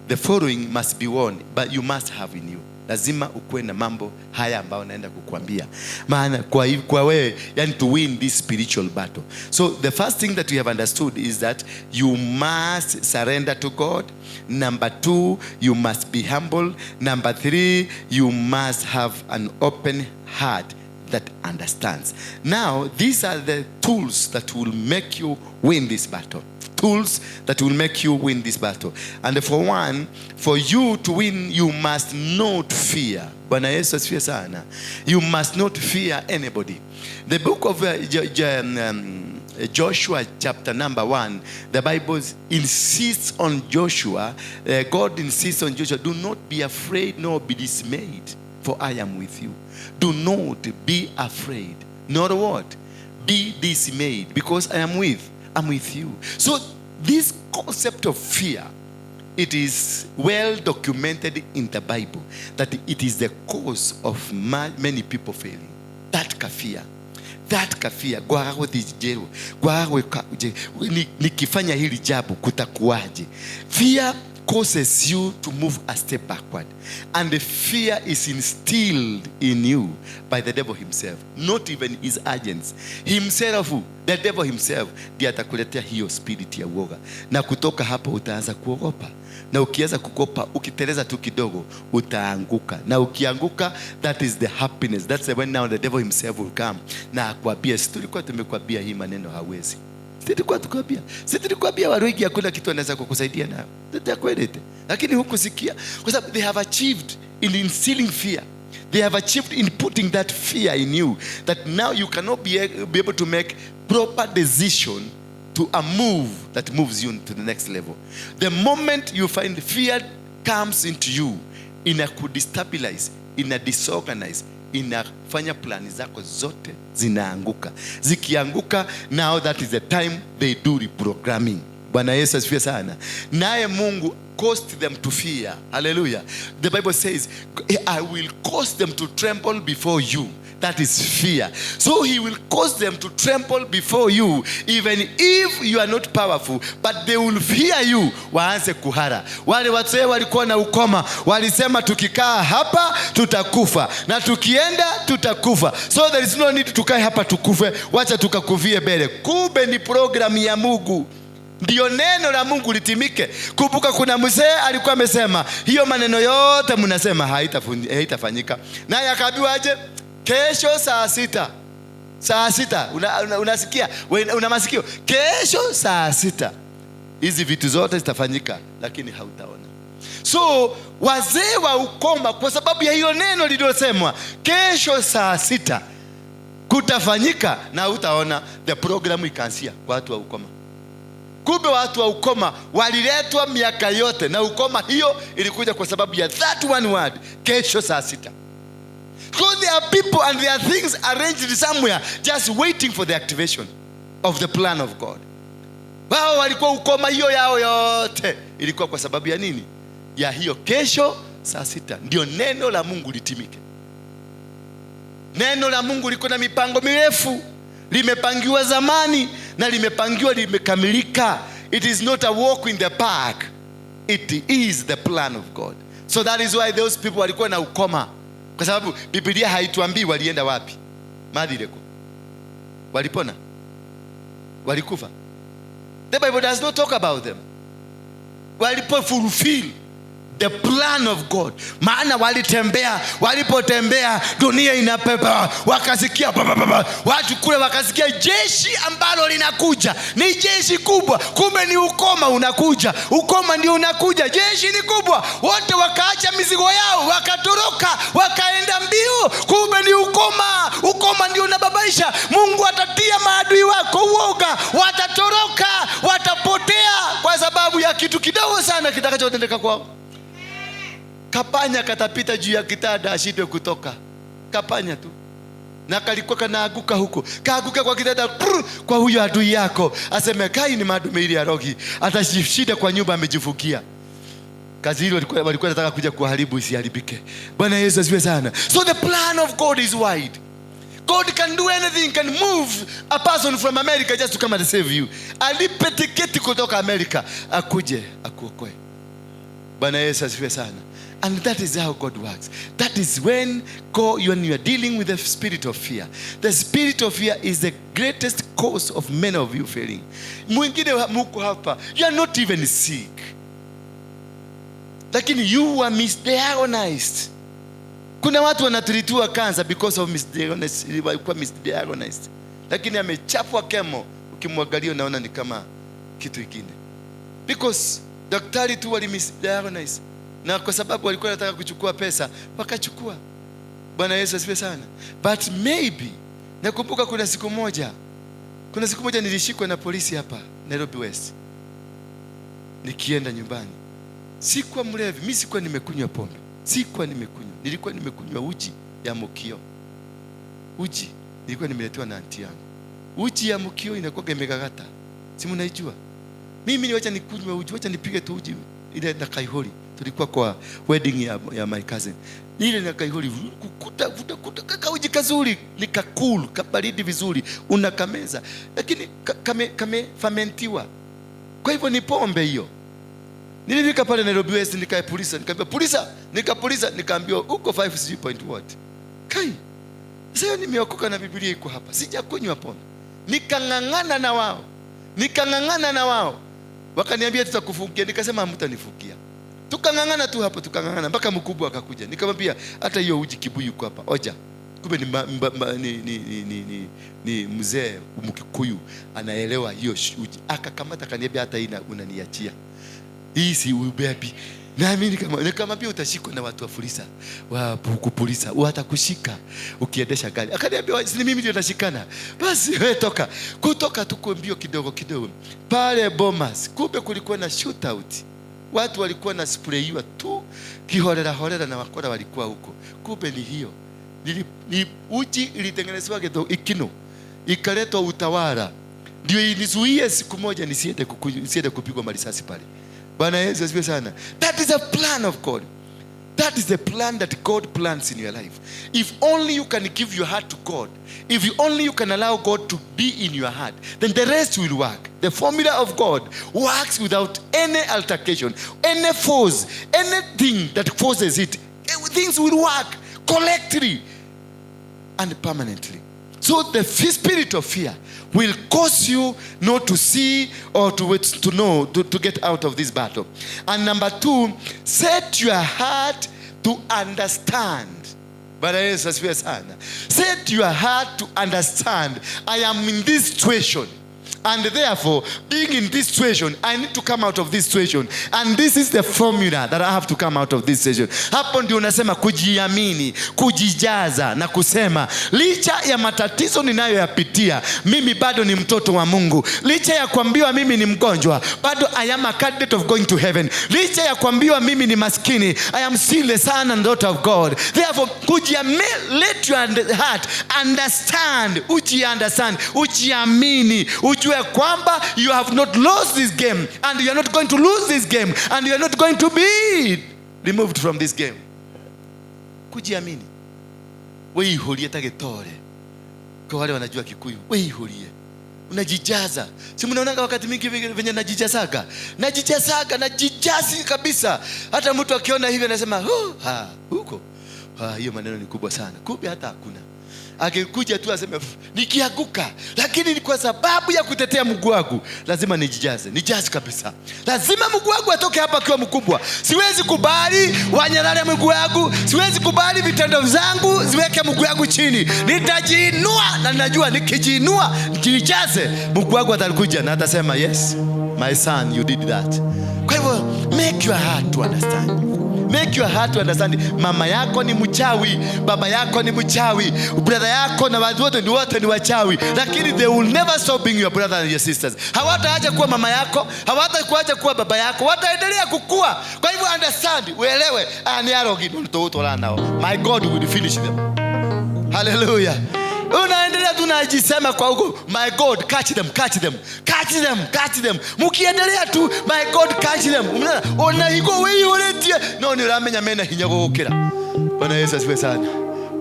the following must be won, but you must have in you. Lazima ukuwe na mambo haya ambayo naenda kukuambia, maana kwa wewe, yani to win this spiritual battle. So the first thing that you have understood is that you must surrender to God. Number two, you must be humble. Number three, you must have an open heart that understands. Now, these are the tools that will make you win this battle. Tools that will make you win this battle. And for one, for you to win, you must not fear. Bwana Yesu asifiwe sana. You must not fear anybody. The book of Joshua chapter number 1, the Bible insists on Joshua, God insists on Joshua, do not be afraid nor be dismayed, for I am with you. Do not be afraid, nor what? Be dismayed, because I'm with you. So this concept of fear, it is well documented in the Bible that it is the cause of many people failing. That kafear. That kafear. Gwaga gũthiĩ gwaga gwĩka nikifanya hili jambo kutakuwaje? Fear causes you to move a step backward. And the fear is instilled in you by the devil himself, not even his agents. Himself, the devil himself, ndiye atakuletea hiyo spirit ya uoga. Na kutoka hapo utaanza kuogopa. Na ukianza kuogopa, ukiteleza tu kidogo, utaanguka. Na ukianguka, that is the happiness. That's when now the devil himself will come. Na akwambie, si tulikuwa tumekwambia hii maneno hawezi. Si tulikuwa tukwambia. Si tulikwambia Waruingi hakuna kitu anaweza kukusaidia nayo. Tutakwelete. Lakini hukusikia kwa sababu they have achieved in instilling fear. They have achieved in putting that fear in you that now you cannot be able to make proper decision to a move that moves you to the next level. The moment you find fear comes into you, ina kudestabilize, ina disorganize, inafanya plani zako zote zinaanguka. Zikianguka, now that is the time they do reprogramming. Bwana Yesu asifiwe sana. Naye Mungu caused them to fear. Hallelujah. The Bible says, I will cause them to tremble before you. That is fear. So he will cause them to tremble before you, even if you are not powerful, but they will fear you. Waanze kuhara. Wale wazee walikuwa na ukoma, walisema tukikaa hapa tutakufa, na tukienda tutakufa. So there is no need tukae hapa tukufe, wacha tukakufie mbele. Kumbe ni program ya Mungu ndio neno la Mungu litimike. Kumbuka kuna mzee alikuwa amesema hiyo maneno yote mnasema haitafanyika, naye akaambiwa aje? Kesho saa 6, saa 6. Unasikia una masikio? Kesho saa 6 hizi vitu zote zitafanyika, lakini hautaona. So wazee wa ukoma, kwa sababu ya hiyo neno lililosemwa, kesho saa 6 kutafanyika na utaona, the program ikaanzia kwa watu wa ukoma. Kumbe watu wa ukoma waliletwa miaka yote, na ukoma hiyo ilikuja kwa sababu ya that one word, kesho saa 6. So there are people and there are things arranged somewhere just waiting for the activation of the plan of God. Wao walikuwa ukoma hiyo yao yote ilikuwa kwa sababu ya nini? Ya hiyo kesho saa 6 ndio neno la Mungu litimike. Neno la Mungu liko na mipango mirefu, limepangiwa zamani na limepangiwa limekamilika. It is not a walk in the park, it is the plan of God. So that is why those people walikuwa na ukoma, kwa sababu Biblia haituambii walienda wapi. Mathireko walipona, walikufa. The Bible does not talk about them. Walipo fulfill the plan of God, maana walitembea, walipotembea dunia inapepa, wakasikia pa, pa, pa, pa. Watu kule wakasikia jeshi ambalo linakuja ni jeshi kubwa, kumbe ni ukoma unakuja, ukoma ndio unakuja, jeshi ni kubwa. Wote wakaacha mizigo yao wakatoroka, wakaenda mbio, kumbe ni ukoma, ukoma ndio unababaisha. Mungu atatia maadui wako uoga, watatoroka, watapotea kwa Kitu kidogo sana kitakachotendeka kwao. Kapanya katapita juu ya kitanda ashindwe kutoka. Kapanya tu na kalikuwa kanaaguka huko, kaaguka kwa kitanda prr, kwa huyo adui yako, aseme kai ni madume arogi, atashida kwa nyumba amejifukia. Kazi hilo walikuwa nataka kuja kuharibu isiharibike. Bwana Yesu asifiwe sana. So the plan of God is wide. God can do anything, can move a person from America just to come and save you. Alipe tiketi kutoka America akuje akuokoe. Bwana Yesu asifiwe sana. And that is how God works. That is when God, when you are dealing with the spirit of fear. The spirit of fear is the greatest cause of many of you failing. Mwingine muko hapa, you are not even sick. Lakini you are misdiagnosed. Kuna watu wanatreatiwa cancer because of misdiagnosis, walikuwa misdiagnosed. Lakini amechapwa chemo, ukimwangalia unaona ni kama kitu kingine. Because daktari tu wali misdiagnose, na kwa sababu walikuwa wanataka kuchukua pesa wakachukua. Bwana Yesu asifiwe sana. But maybe nakumbuka kuna siku moja nilishikwa na polisi hapa Nairobi West nikienda nyumbani. Sikuwa mlevi, mimi sikuwa nimekunywa pombe, sikuwa nimekunywa, nilikuwa nimekunywa uji ya mukio. Uji nilikuwa nimeletewa na auntie yangu. Uji ya mukio inakuwa imegagata, si mnaijua? Mimi ni wacha nikunywe uji, wacha nipige tu uji ile na kaihori. Tulikuwa kwa wedding ya my cousin, ile na kaihori kukuta kuta kuta kaka uji kazuri ni kakulu kabaridi vizuri, unakameza, lakini kame fermentiwa, kwa hivyo ni pombe hiyo. Nilifika pale Nairobi West, nikaepulisa, nikaambia pulisa, nikapulisa, nikaambiwa uko 5 sijui point what. Kai. Sasa nimeokoka na Biblia iko hapa. Sijakunywa pombe. Nikang'ang'ana na wao. Nikang'ang'ana na wao. Wakaniambia tutakufungia, nikasema hamtanifungia. Tukang'ang'ana tu hapo, tukang'ang'ana mpaka mkubwa akakuja. Nikamwambia hata hiyo uji kibuyu iko hapa. Oja. Kumbe ni, ma, mba, ma, ni, ni, ni, ni, ni, ni mzee Mkikuyu anaelewa hiyo uji. Akakamata akaniambia hata hii unaniachia. Hii si ubebi. Na mimi nikamwambia utashikwa na watu wa fulisa, wa kupulisa, watakushika ukiendesha gari. Akaniambia si mimi ndio nitashikana. Basi wewe toka. Kutoka tu mbio kidogo kidogo. Pale Bomas, kumbe kulikuwa na shootout. Watu walikuwa na sprayiwa tu kiholela holela na wakora walikuwa huko. Kumbe ni hiyo. Ni uji ilitengenezwa kidogo ikino. Ikaletwa Utawala. Ndio inizuie siku moja nisiende kupigwa marisasi pale. Bwana Yesu asifiwe sana. That is a plan of God. That is the plan that God plans in your life. If only you can give your heart to God, if you only you can allow God to be in your heart, then the rest will work. The formula of God works without any altercation, any force, anything that forces it. Things will work correctly and permanently. So the spirit of fear will cause you not to see or to wait to know to get out of this battle. And number two, set your heart to understand. Bwana Yesu asifiwe sana. Set your heart to understand, I am in this situation. And therefore, being in this situation, I need to come out of this situation. And this is the formula that I have to come out of this situation. Hapo ndio unasema kujiamini, kujijaza na kusema licha ya matatizo ninayoyapitia, mimi bado ni mtoto wa Mungu. Licha ya kuambiwa mimi ni mgonjwa, bado I am a candidate of going to heaven. Licha ya kuambiwa mimi ni maskini, I am still the son and daughter of God. Therefore, kujiamini, let your heart understand, uji understand, ujiamini, ujue kwamba you have not lost this game and you are not going to lose this game and you are not going to be removed from this game. Kujiamini, weihurie ta gĩtore. Kwa wale wanajua Kikuyu, weihurie, unajijaza. Si mnaonanga wakati mingi venye najijazaga, najijazaga, najijazi kabisa, hata mtu akiona hivi anasema, "Huh, ha, huko ha, hiyo maneno ni kubwa sana," kumbe hata hakuna. Akikuja tu aseme nikianguka, lakini ni kwa sababu ya kutetea mguu wangu lazima nijijaze, nijaze kabisa. Lazima mguu wangu atoke hapa akiwa mkubwa. Siwezi kubali wanyang'anye mguu wangu, siwezi kubali vitendo zangu ziweke mguu wangu chini. Nitajiinua na ninajua nikijiinua, nijijaze, mguu wangu atakuja na atasema, "Yes my son, you did that." Kwa hivyo make your heart to understand. Make your heart to understand. Mama yako ni mchawi, baba yako ni mchawi, brother yako na watu wote ni, wote ni wachawi, lakini they will never stop being your brother and your sisters. Hawataacha kuwa mama yako, hawatakuacha kuwa baba yako, wataendelea kukua. Kwa hivyo understand, uelewe, ah, ni arogi ndio nao. My God will finish them. Hallelujah. Unaendelea tunajisema kwa huko, my God, catch them, catch them, catch them, catch them. Mukiendelea tu, my God, catch them. Unaona, ona hiko wiyulitie no ni uramenya mena hinya gugukira. Bwana Yesu asifiwe sana.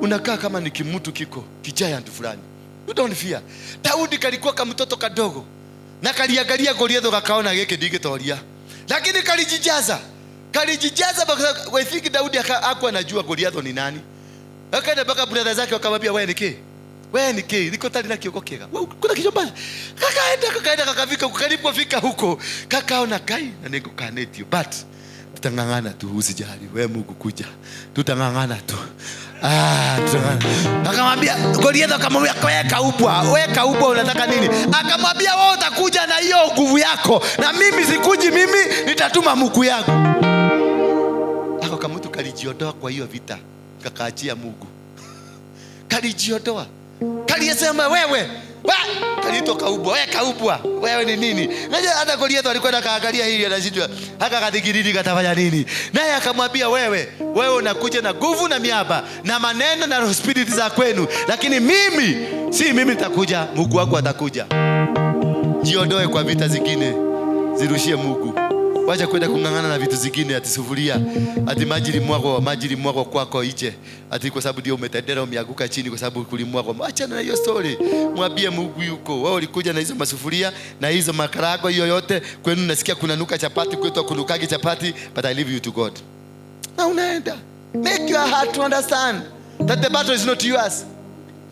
Unakaa kama ni kimutu kiko kigiant fulani. You don't fear. Daudi kalikuwa kamtoto kadogo na kaliangalia Goliath kakaona giki ndigitoria, lakini kalijijaza, kalijijaza mpaka I think Daudi hakuwa anajua Goliath ni nani. Akaenda mpaka brother zake wakamwambia, wewe ni ki? Wewe ni ki? Niko tali na kioko kiega. Wewe kuna kicho mbaya. Kakaenda, kakaenda, kakafika, kalipofika huko kakaona kai na niko kanetio, but tutang'ang'ana tu, usijali. Wewe Mungu kuja. Tutang'ang'ana tu. Ah, tutang'ang'ana. Akamwambia Goliath, akamwambia, wewe kaubwa, wewe kaubwa, unataka nini? Akamwambia, wewe utakuja na hiyo nguvu yako na mimi sikuji, mimi nitatuma Mungu yangu. Ako kamutu kalijiondoa kwa hiyo vita, kakaachia Mungu. Kalijiondoa, kaliyesema wewe we, kaliitwa kaubwa, wewe kaubwa, wewe ni nini? Najua hata Goliath alikuwa kaangalia hili anashindwa, haka kathigiriri katafanya nini? Naye akamwambia, wewe, wewe unakuja na nguvu na miaba na maneno na spirit za kwenu, lakini mimi si mimi nitakuja, Mungu wako atakuja. Jiondoe kwa vita zingine, zirushie Mungu. Wacha kwenda kung'ang'ana na vitu zingine, ati sufuria, ati maji limwagwa, maji limwagwa kwako nje, ati kwa sababu ndio umetendera umeanguka chini kwa sababu kulimwagwa. Achana na hiyo story, mwambie Mungu yuko. Wewe ulikuja na hizo masufuria na hizo makarago hiyo yote kwenu, nasikia kunanuka chapati, kwetu kunukagi chapati, but I leave you to God. Na unaenda. Make your heart to understand that the battle is not yours.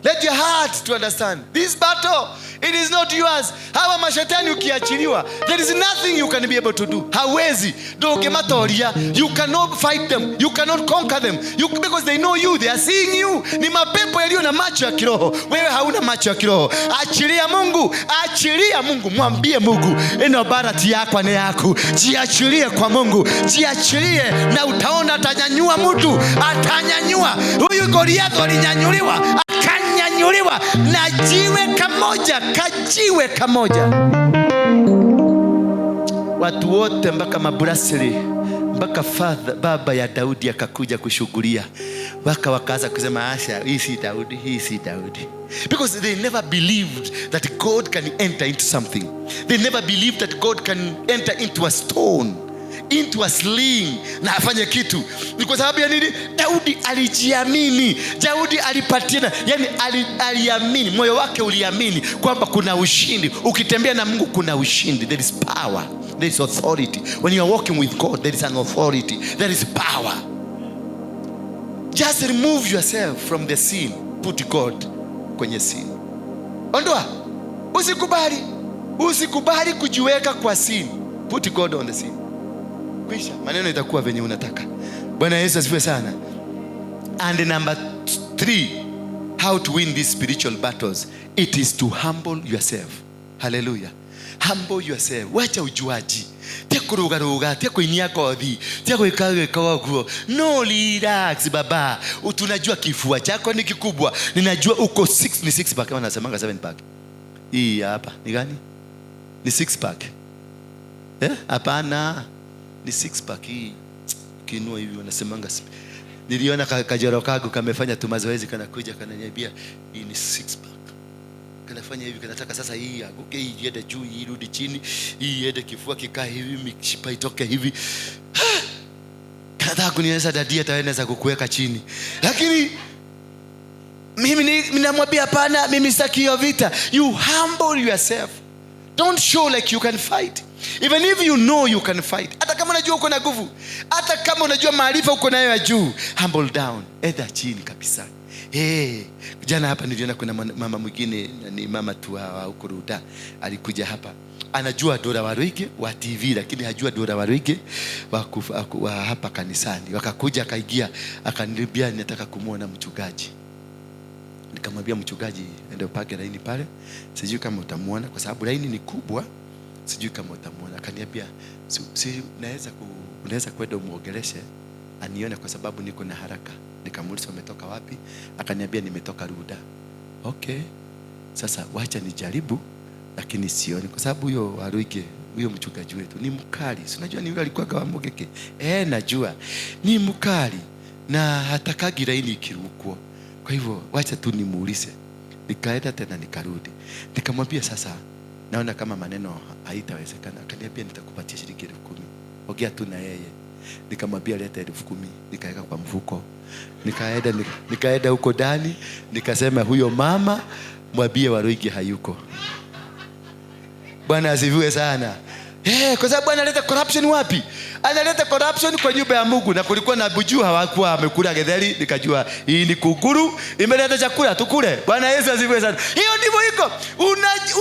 Let your heart to understand this battle, it is not yours. Hawa mashetani ukiachiliwa, there is nothing you can be able to do. Hawezi. Ndũngĩmatoria. You cannot fight them. You cannot conquer them. You, because they know you, they are seeing you. Ni mapepo yaliyo na macho ya kiroho. Wewe hauna macho ya kiroho. Achilia Mungu, achilia Mungu, mwambie Mungu, ino barati yakwa ni yaku. Jiachilie kwa Mungu, jiachilie na utaona atanyanyua mtu, atanyanyua. Huyu Goliath alinyanyuliwa, akanyanyuliwa na jiwe kamoja, kajiwe kamoja. Watu wote mpaka mabrasili mpaka father, baba ya Daudi akakuja kushughulia, waka wakaanza kusema, asha, hii si Daudi, hii si Daudi, because they never believed that God can enter into something. They never believed that God can enter into a stone, into a sling na afanye kitu. Ni kwa sababu ya nini? Daudi alijiamini. Daudi alipatiana, yani aliamini, moyo wake uliamini kwamba kuna ushindi. Ukitembea na Mungu kuna ushindi. There is power, there is authority. When you are walking with God, there is an authority, there is power. Just remove yourself from the sin, put God kwenye sin. Ondoa, usikubali, usikubali kujiweka kwa sin. Put God on the sin. Kwisha, maneno itakuwa venye unataka. Bwana Yesu asifiwe sana. And number three, how to win these spiritual battles, it is to humble yourself. Hallelujah. Humble yourself. Wacha ujuaji, tia kurugaruga, tia kuinia kothi, tia gwika gwika ũguo. No, relax baba. Tunajua kifua chako ni kikubwa, ninajua uko six, ni six pack kama nasemanga seven pack. Hii hapa ni gani? Ni six pack, eh? Hapana, ni six pack hii. Ukiinua hivi wanasemanga, niliona kajoro kagu kamefanya tu mazoezi, kanakuja kananiambia hii ni six pack. Kanafanya hivi, kanataka sasa hii aguke, hii iende juu, hii irudi chini, hii iende kifua kikae hivi, mishipa itoke hivi. Kanataka kunionyesha daddy ataweza kukuweka chini, lakini mimi ninamwambia hapana, mimi sitaki hiyo vita. You humble yourself. Don't show like you can fight, even if you know you can fight. Hata kama unajua uko na nguvu, hata kama unajua maarifa uko nayo ya juu, humble down, enda chini kabisa. Hey, jana hapa niliona kuna mama mwingine, ni mama tu wa huko Ruda, alikuja hapa, anajua Dora Waruige wa TV lakini hajua Dora Waruige wa hapa kanisani. Wakakuja akaingia akaniambia, nataka kumwona mchungaji. Nikamwambia, mchungaji, ende upage laini pale, sijui kama utamuona kwa sababu laini ni kubwa, sijui kama utamuona. Akaniambia, si unaweza kwenda umuongeleshe. anione kwa sababu niko na haraka. Nikamuuliza, "Umetoka wapi?" Akaniambia, "Nimetoka Runda." Okay, sasa wacha nijaribu, lakini sioni kwa sababu huyo Waruige, huyo mchungaji wetu ni mkali. Si unajua ni yule alikuwa kwa Mugeke? Eh, najua ni mkali na hatakagi laini ikirukwo. Kwa hivyo wacha tu nimuulize. Nikaenda tena nikarudi, nikamwambia, "Sasa naona kama maneno haitawezekana." Akaniambia, "Nitakupatia shilingi 10,000, ongea tu na yeye." Nikamwambia, "Leta 10,000." Nikaweka kwa mfuko, nikaenda huko ndani, nikasema, "Huyo mama mwambie Waruige hayuko." Bwana asifiwe sana. Kwa sababu analeta corruption wapi? Analeta corruption kwa nyumba ya Mungu, na kulikuwa na bujuu hawakuwa wamekula githeri, nikajua hii ni kunguru imeleta chakula tukule. Bwana Yesu asifiwe sana. Hiyo ndivyo iko.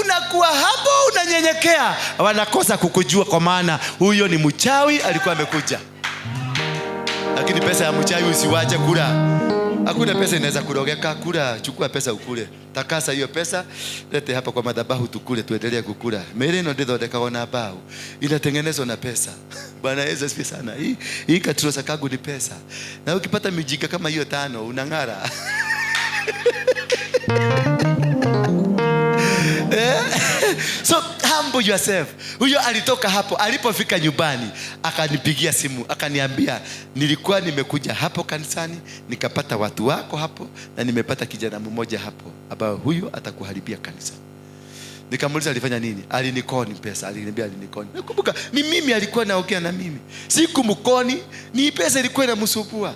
Unakuwa hapo unanyenyekea, wanakosa kukujua kwa maana huyo ni mchawi alikuwa amekuja. Lakini pesa ya mchawi usiwache kula. Hakuna pesa inaweza kurogeka. Kula, chukua pesa ukule. Takasa hiyo pesa, lete hapa kwa madhabahu tukule, tuendelee kukula. Mĩĩrĩ ĩno ndĩthondekagwo na mbao, inatengenezwa na pesa. Bwana Yesu asifiwe sana. Hii katrosa kangu ni pesa. Na ukipata mijika kama hiyo tano unang'ara. Eh? So humble yourself. Huyo alitoka hapo, alipofika nyumbani akanipigia simu akaniambia, "Nilikuwa nimekuja hapo kanisani nikapata watu wako hapo na nimepata kijana mmoja hapo ambayo huyo atakuharibia kanisa." Nikamuuliza alifanya nini? Alinikoni pesa, aliniambia alinikoni. Nakumbuka ni mimi alikuwa naongea na mimi. Sikumkoni, ni pesa ilikuwa inamsumbua.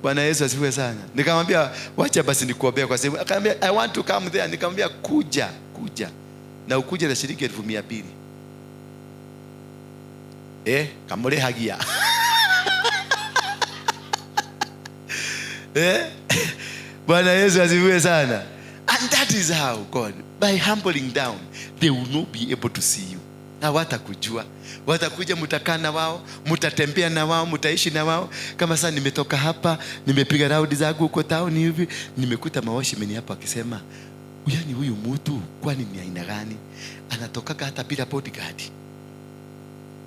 Bwana Yesu asifiwe sana. Nikamwambia, "Wacha basi nikuombea kwa simu." Akaniambia, "I want to come there." Nikamwambia, "Kuja, kuja. Na ukuje na shilingi 200,000." Eh, kamurihagia. Eh? Bwana Yesu asifiwe sana. And that is how God, by humbling down, they will not be able to see you. Hawatakujua. Watakuja, mtakaa na wao, mtatembea na wao, mtaishi na wao. Kama sasa nimetoka hapa, nimepiga raundi zangu huko town hivi, nimekuta mawatchmen hapa akisema, "Yaani huyu mtu kwani ni aina gani? Anatokaga hata bila bodyguard."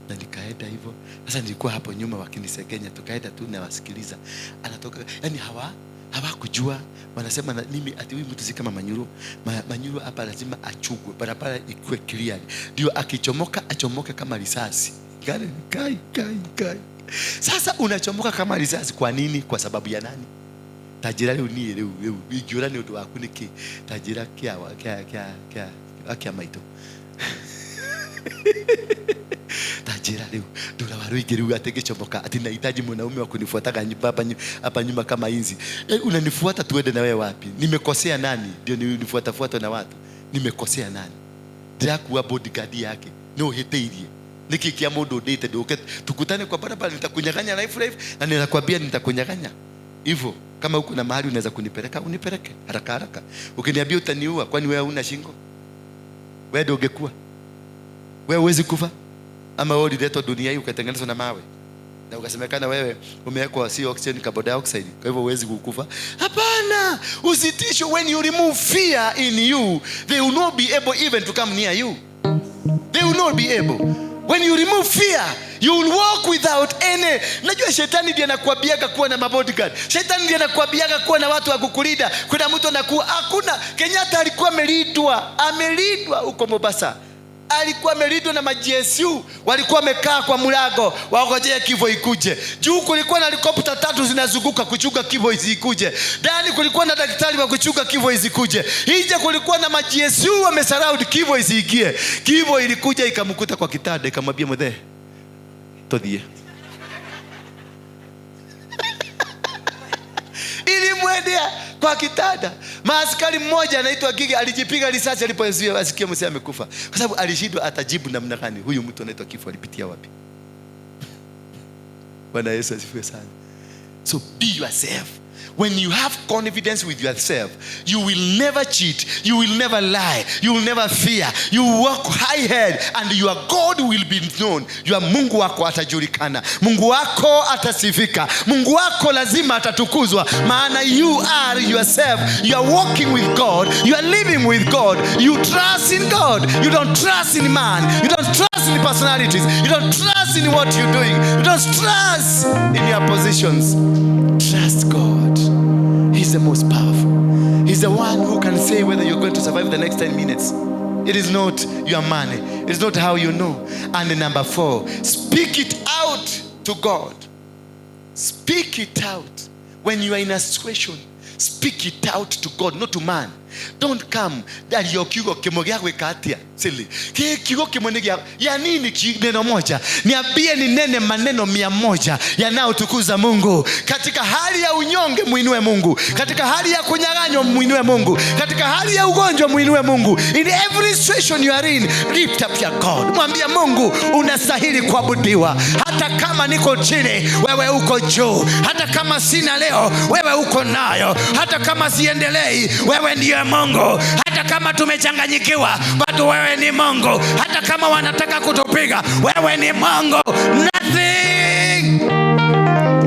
Na nikaenda hivyo. Sasa nilikuwa hapo nyuma wakinisegenya, tukaenda tu na wasikiliza. Anatoka, yani hawakujua, wanasema na mimi ati huyu mtu si kama Manyuru. Manyuru hapa lazima achugwe, barabara ikuwe clear, ndio akichomoka achomoke kama risasi. Kai, kai, kai, kai. Sasa unachomoka kama risasi kwa nini? Kwa sababu ya nani? Tajira riu nie riu riu ingiura ni undu waku niki tajira kia kia kia kia kia maito tajira riu ndura wa ruingi riu ati ngichomoka ati nahitaji mwanaume wa kunifuataga hapa nyuma kama inzi. Unanifuata tuende na wewe wapi? Nimekosea nani ndio nifuatafuatwe na watu? Nimekosea nani? Ndirakuwa bodyguard yake no hiteirie niki kia mundu ndite nduke tukutane kwa barabara, nitakunyang'anya life life, na ninakwambia nitakunyang'anya hivyo. Kama uko na mahali unaweza kunipeleka, unipeleke haraka haraka. Ukiniambia utaniua, kwani wewe huna shingo? Wewe ndio ungekuwa wewe, huwezi kufa? Ama wewe uliletwa dunia hii ukatengenezwa na mawe na ukasemekana wewe umewekwa si oxygen, carbon dioxide, kwa hivyo huwezi kukufa? Hapana, usitishwe. When you remove fear in you, they will not be able even to come near you. They will not be able. When you remove fear, you will walk without any. Najua shetani ndiye anakuambiaga kuwa na mabodyguard. Shetani ndiye anakuambiaga kuwa na watu wa kukulinda. Kuna mtu anakuwa hakuna. Kenyatta alikuwa amelindwa, amelindwa huko Mombasa. Alikuwa amelindwa na ma-GSU, walikuwa wamekaa kwa mlango waongojee kifo ikuje. Juu kulikuwa na helikopta 3 zinazunguka kuchunga kifo isikuje. Ndani kulikuwa na daktari wa kuchunga kifo isikuje. Nje kulikuwa na ma-GSU wamesurround kifo isiingie. Kifo ilikuja ikamkuta kwa kitanda, ikamwambia, "Mzee, tuthie." Ilimwendea kwa kitanda. Maaskari mmoja anaitwa Gigi alijipiga risasi aliposikia asikia mzee amekufa, kwa sababu alishindwa atajibu namna gani huyu mtu anaitwa kifo alipitia wapi. Bwana Yesu asifiwe sana. So be yourself. When you have confidence with yourself, you will never cheat, you will never lie, you will never fear. You walk high head and your God will be known. Your Mungu wako atajulikana. Mungu wako atasifika. Mungu wako lazima atatukuzwa. Maana you are yourself. You are walking with God. You are living with God. You trust in God. You don't trust in man. You don't trust in personality. personalities. You don't trust in what you're doing. You don't trust in your positions. Trust God. He's the most powerful. He's the one who can say whether you're going to survive the next 10 minutes. It is not your money. It's not how you know. And number four, speak it out to God. Speak it out. When you are in a situation, speak it out to God, not to man. Don't come ndario kiugo kimwe gĩa gwĩka atĩa silly. Kiugo kimwe nĩ gĩa ya nini neno moja? Niambie ni nene maneno 100 yanayotukuza Mungu. Katika hali ya unyonge muinue Mungu. Katika hali ya kunyang'anywa muinue Mungu. Katika hali ya ugonjwa muinue Mungu. In every situation you are in, lift up your God. Mwambie Mungu unastahili kuabudiwa. Hata kama niko chini, wewe uko juu. Hata kama sina leo, wewe uko nayo. Hata kama siendelei, wewe ndiye Mungu. Hata kama tumechanganyikiwa, bado wewe ni Mungu. Hata kama wanataka kutupiga, wewe ni Mungu. Nothing.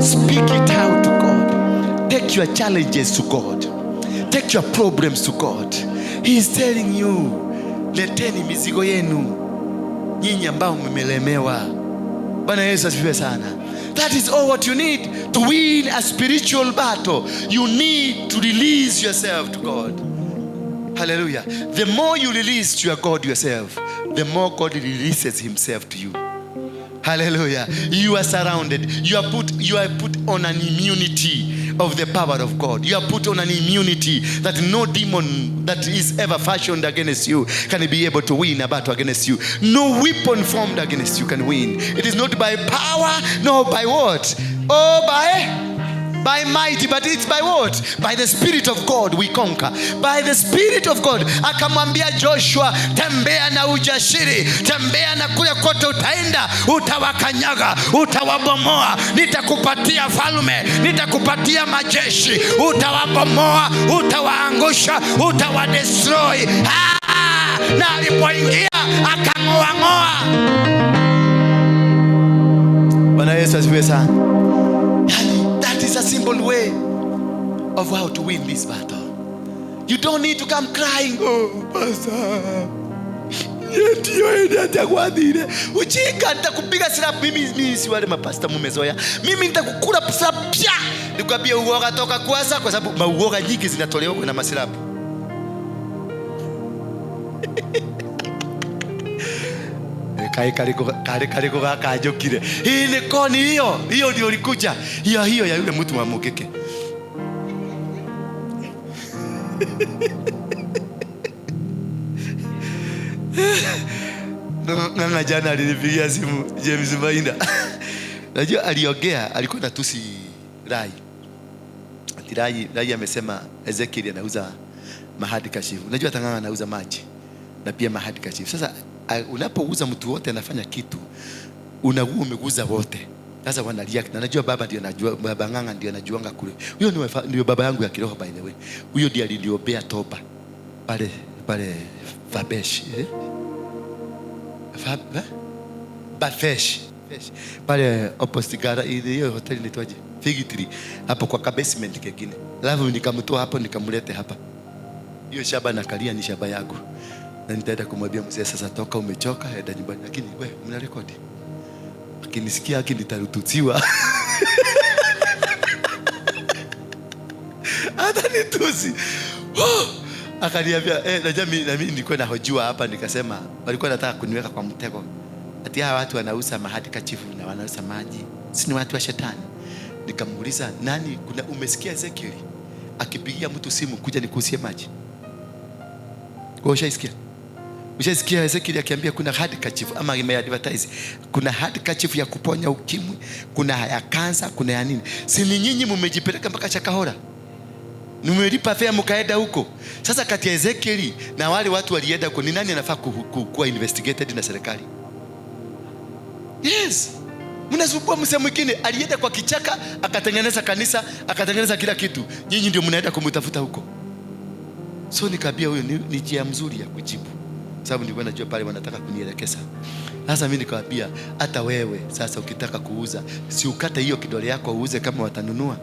Speak it out to God. Take your challenges to God. Take your problems to God. He is telling you, leteni mizigo yenu nyinyi ambao mmelemewa. Bwana Yesu asifiwe sana. That is all what you need to win a spiritual battle. You need to release yourself to God. Hallelujah. The more you release to your God yourself, the more God releases himself to you. Hallelujah. You are surrounded. You are put on an immunity of the power of God. You are put on an immunity that no demon that is ever fashioned against you can be able to win a battle against you. No weapon formed against you can win. It is not by power, nor by what? Oh, by might, but it's by what? By the Spirit of God we conquer. By the Spirit of God. Akamwambia Joshua, tembea na ujasiri, tembea na kule kote utaenda, utawakanyaga, utawabomoa. Nitakupatia falme, nitakupatia majeshi, utawabomoa, utawaangusha, utawadestroy. Ah! Na alipoingia akang'oa ng'oa. Bwana Yesu asifiwe sana. Yani, that is a simple way of how to win this battle. You don't need to come crying, "Oh, pastor. Ndio ende atakwadhire. Ujinga, nitakupiga slap mimi. Mimi si wale mapasta mumezoea. Mimi nitakukula slap pia. Nikwambia uoga toka kwanza, kwa sababu mauoga nyingi zinatolewa na maslap. Kai kariko kare kariko gakanjukire. Hii ni koni hiyo. Hiyo ndio ilikuja. Hiyo hiyo ya yule mtu wa Mugeke. Ng'ang'a jana alinipigia simu James Mainda. Najua aliongea, alikuwa anatusi Rai. Ati Rai amesema Ezekiel anauza mahadi kashifu. Unajua hata Ng'ang'a anauza maji na pia mahadi kashifu. Sasa unapouza mtu wote anafanya kitu, unakuwa umeguza wote. Sasa wana react. Na najua baba ndio anajua, baba Ng'ang'a ndio anajuanga kule. Huyo ndio baba yangu ya kiroho, by the way. Huyo ndiye aliniombea toba pale pale Fabesh, eh? Fab, eh? Bafesh. Fesh. Pale opposite gara ile hiyo hoteli inaitwaje? Fig Tree. Hapo kwa basement kingine. Alafu nikamtoa hapo nikamlete hapa. Hiyo shaba nakalia ni shaba yangu. Na nitaenda kumwambia mzee, sasa toka, umechoka, enda nyumbani. Lakini we mna rekodi. Akinisikia haki nitarututiwa. Hata nitusi. Oh! Akaniambia, najua mimi, na mimi nilikuwa nahojiwa hapa, nikasema walikuwa wanataka kuniweka kwa mtego. Ati hawa watu wanauza mahadi kachifu na wanauza maji, si ni watu wa shetani? Nikamuuliza, nani, kuna umesikia Ezekiel akipigia mtu simu kuja nikuuzie maji? Wewe ushaisikia? Ushaisikia Ezekiel akiambia kuna handkerchief ama imeadvertise kuna handkerchief ya kuponya ukimwi, kuna ya kansa, kuna ya nini? Si ni nyinyi mmejipeleka mpaka Shakahola? Nimelipa fare mkaenda huko. Sasa kati ya Ezekiel na wale watu walienda huko, ni nani anafaa kuwa investigated na serikali? Yes. Mnasumbua msee mwingine alienda kwa kichaka akatengeneza kanisa, akatengeneza kila kitu. Nyinyi ndio mnaenda kumtafuta huko. So nikaambia huyo ni njia mzuri ya kujibu. Sababu nilikuwa najua pale wanataka kunielekeza. Sasa mimi nikamwambia hata wewe sasa ukitaka kuuza, si ukate hiyo kidole yako uuze kama watanunua.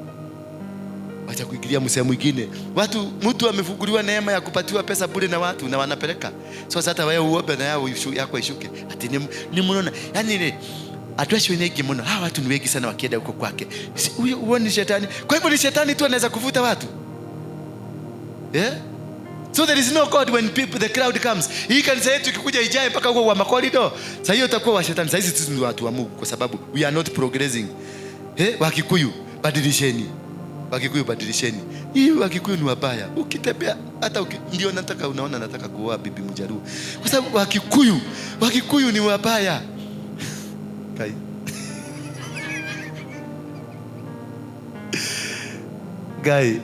Wacha kuingilia msee mwingine. Watu, mtu amefunguliwa neema ya kupatiwa pesa bure na watu na wanapeleka. So sasa wewe uombe na yao yako ishuke. Ati ni mnaona. Yaani ile atu acio ni aingĩ mũno. Hawa watu ni wengi sana wakienda huko kwake. Huyo huo ni shetani. Kwa hivyo ni shetani tu anaweza kuvuta watu. Yeah? So there is no God when people, the crowd comes. Hii kanisa yetu ikikuja ijae mpaka huko kwa makorido. Sasa hiyo itakuwa wa shetani. Sasa hizi sisi ni watu wa Mungu kwa sababu we are not progressing. Wakikuyu badilisheni. Wakikuyu badilisheni. Hii Wakikuyu ni wabaya. Ukitembea hata ndio nataka, unaona nataka kuoa bibi Mjaluo. Kwa sababu Wakikuyu ni wabaya. Kai. Gai,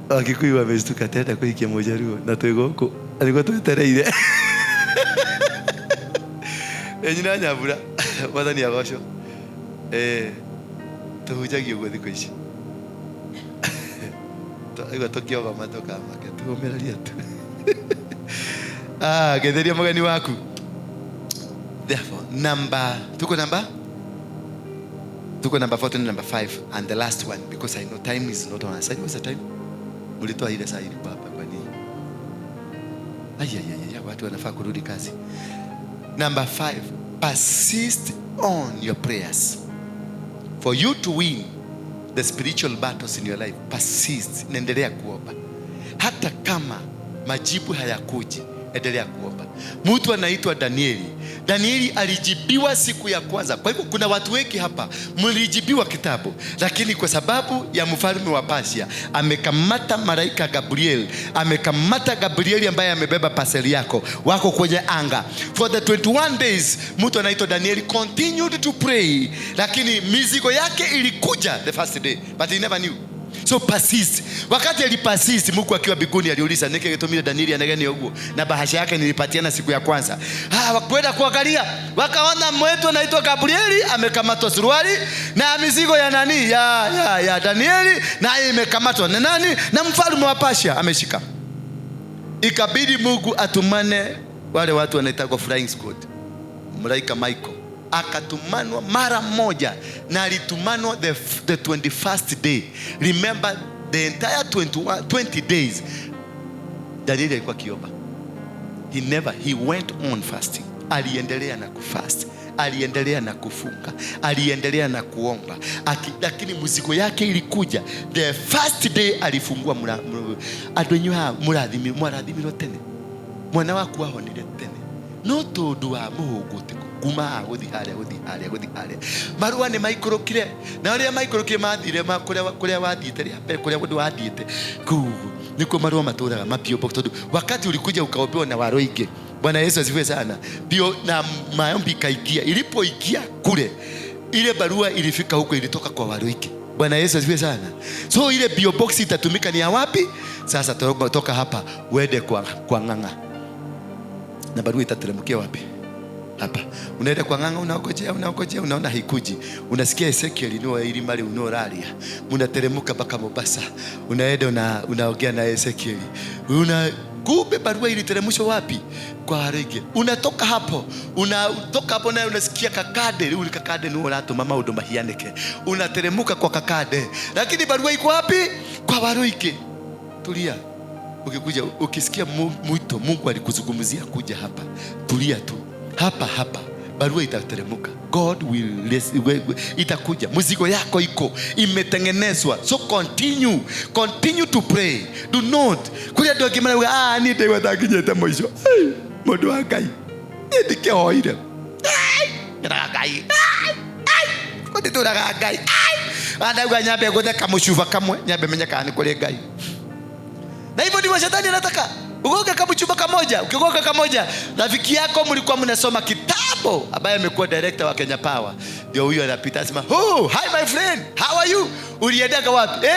Wakikuyu wameshtuka tena kuikia Mjaluo na twĩ gũkũ. Alikuwa twetereire. Nyina Nyambura, Mwathani agocwo. Tũhunjagia ũguo thikũ ici. Twaigua tũkĩogoma tũkamake, tũũmĩrĩria tu. Getheria mũgeni waku. Therefore, number, tuko number? Tuko number 4, number 5, and the last one, because I know time is not on our side. What's the time? Mulitoa ile saa ilikuwa hapa kwa nini? Ai, ai, ai, ai, watu wanafaa kurudi kazi. Number 5, persist on your prayers. For you to win the spiritual battles in your life, persist, endelea kuomba. Hata kama majibu hayakuji, endelea kuomba. Mtu anaitwa Danieli. Danieli alijibiwa siku ya kwanza. Kwa hivyo kuna watu wengi hapa mlijibiwa kitabu, lakini kwa sababu ya mfalme wa Persia amekamata malaika Gabriel, amekamata Gabrieli ambaye amebeba paseli yako, wako kwenye anga. For the 21 days mtu anaitwa Danieli continued to pray, lakini mizigo yake ilikuja the first day, but he never knew. So persist. Wakati alipersist, Mungu akiwa mbinguni aliuliza, niki gĩtũmire Danieli anegene ũguo? Na bahasha yake nilipatiana siku ya kwanza. Wakwenda kuangalia, wakaona mwetu anaitwa Gabrieli amekamatwa suruali na mizigo ya nani? Ya Danieli na imekamatwa na nani? Na mfalme wa Persia ameshika. Ikabidi Mungu atumane wale watu wanaitwa flying squad. Malaika Michael akatumanwa mara moja, na alitumanwa the 21st day. Remember the entire 20 days Daniel alikuwa akiomba. He never, he went on fasting. Aliendelea na kufast, aliendelea na kufunga, aliendelea na kuomba. Lakini mzigo yake ilikuja the first day alifungua andũ anyu haha mũrathimirwo tene. Mwana waku ahonire tene. No tondu wa mũhũngũ ti kuma haha gũthiĩ harĩa, gũthiĩ harĩa, gũthiĩ harĩa. Marũa nĩ maikũrũkire, na rĩrĩa maikũrũkire mathire kũrĩa wathiĩte rĩa mbere, kũrĩa kũndũ wathiĩte kũu nĩkuo marũa matũraga mapio box, tondũ wakati ulikuja ukaombewa na Waruinge. Bwana Yesu asifiwe sana. Pio na maombi ikaingia, ilipoingia kule ile barua ilifika huko, ilitoka kwa Waruinge. Bwana Yesu asifiwe sana. So ile P.O. Box itatumika ni ya wapi? Sasa toka hapa uende kwa Ng'ang'a. Na barua itateremkia wapi? Hapa. Unaenda kwa Ng'ang'a, unaongojea, unaongojea, unaona haikuji. Unasikia Ezekiel ni ili mali unaolalia. Mnateremka mpaka Mombasa. Unaenda unaongea na Ezekiel. Una kumbe barua iliteremshwa wapi? Kwa Waruinge. Unatoka hapo, unatoka hapo naye unasikia Kakande, rĩu Kakande nĩwe ũratũma maũndũ mahianĩke. Unateremka kwa Kakande. Lakini barua iko wapi? Kwa Waruinge. Tulia. Ukikuja ukisikia mwito Mungu alikuzungumzia kuja hapa, tulia tu. Hapa hapa barua itateremka. God will itakuja. Mzigo yako iko imetengenezwa. So continue to pray. Do not kuria andũ angĩ marauga, niĩ ndaigua ta nginyĩte mũico. Hey, mũndũ wa Ngai, niĩ ndikĩhoire. Ai, nyendaga Ngai. Ai, ai, kũnditũraga Ngai. Ai, andauga nyambe gũtheka mũcuba kamwe, nyambe menye kana nĩ kũrĩ Ngai. Na hivyo ndivyo shetani anataka. Ugoge kama kamoja, ukigoga kamoja, rafiki yako mlikuwa mnasoma kitabu ambaye amekuwa director wa Kenya Power. Ndio huyo anapita anasema, "Oh, hi my friend, how are you? Uliendaga wapi?"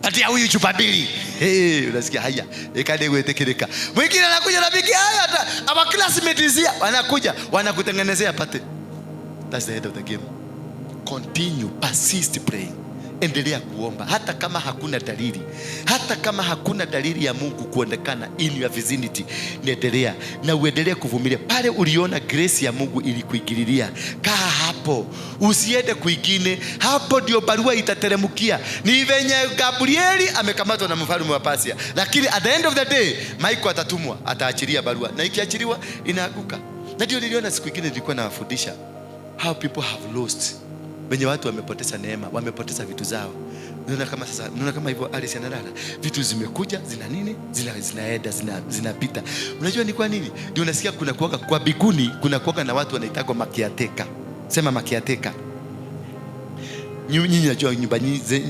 Patia huyu chupa mbili. Unasikia haya. Ikade gwĩtĩkĩrĩka. Mwingine anakuja rafiki haya hata our classmates here wanakuja, wanakutengenezea pate. That's the end of the game. Continue, persist praying. Endelea kuomba hata kama hakuna dalili, hata kama hakuna dalili ya Mungu kuonekana in your vicinity, niendelea na uendelee kuvumilia. Pale uliona grace ya Mungu ilikuingililia, kaa hapo. Hapo usiende kwingine, hapo ndio barua itateremkia. Ni venye Gabrieli amekamatwa na mfalme wa Persia, lakini at the end of the day Michael atatumwa, ataachilia barua, na ikiachiliwa inaanguka. Na ndio niliona siku ingine nilikuwa nawafundisha how people have lost, wenye watu wamepoteza neema, wamepoteza vitu zao. Unaona kama sasa, unaona kama hivyo Alice analala, vitu zimekuja zina nini, zinaenda zinapita. Unajua ni kwa nini? Ndio unasikia kuna kuoga kwa biguni, kuna kuoga na watu wanaitagwa makiateka. Sema makiateka. Nyinyi najua nyumba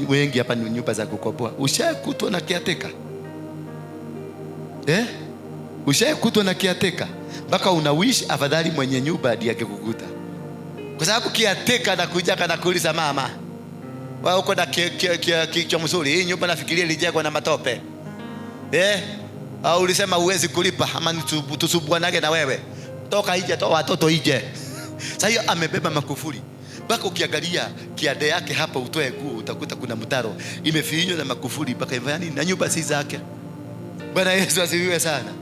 wengi hapa ni nyumba za kukopoa. Ushakutwa na kiateka? Eh? Ushakutwa na kiateka? Mpaka una wish afadhali mwenye nyumba ndiye angekukuta. Kwa sababu kiateka anakuja anakuuliza, mama, wewe uko na kichwa mzuri, hii nyumba nafikiria ilijengwa na matope. Eh? Au ulisema huwezi kulipa ama tusubuanage na wewe. Toka nje, toa watoto nje. Sasa hiyo amebeba makufuri. Mpaka ukiangalia kiande yake hapa utoe nguo utakuta kuna mtaro. Imefinywa na makufuri mpaka hivyo, yani na nyumba si zake. Bwana Yesu asifiwe sana.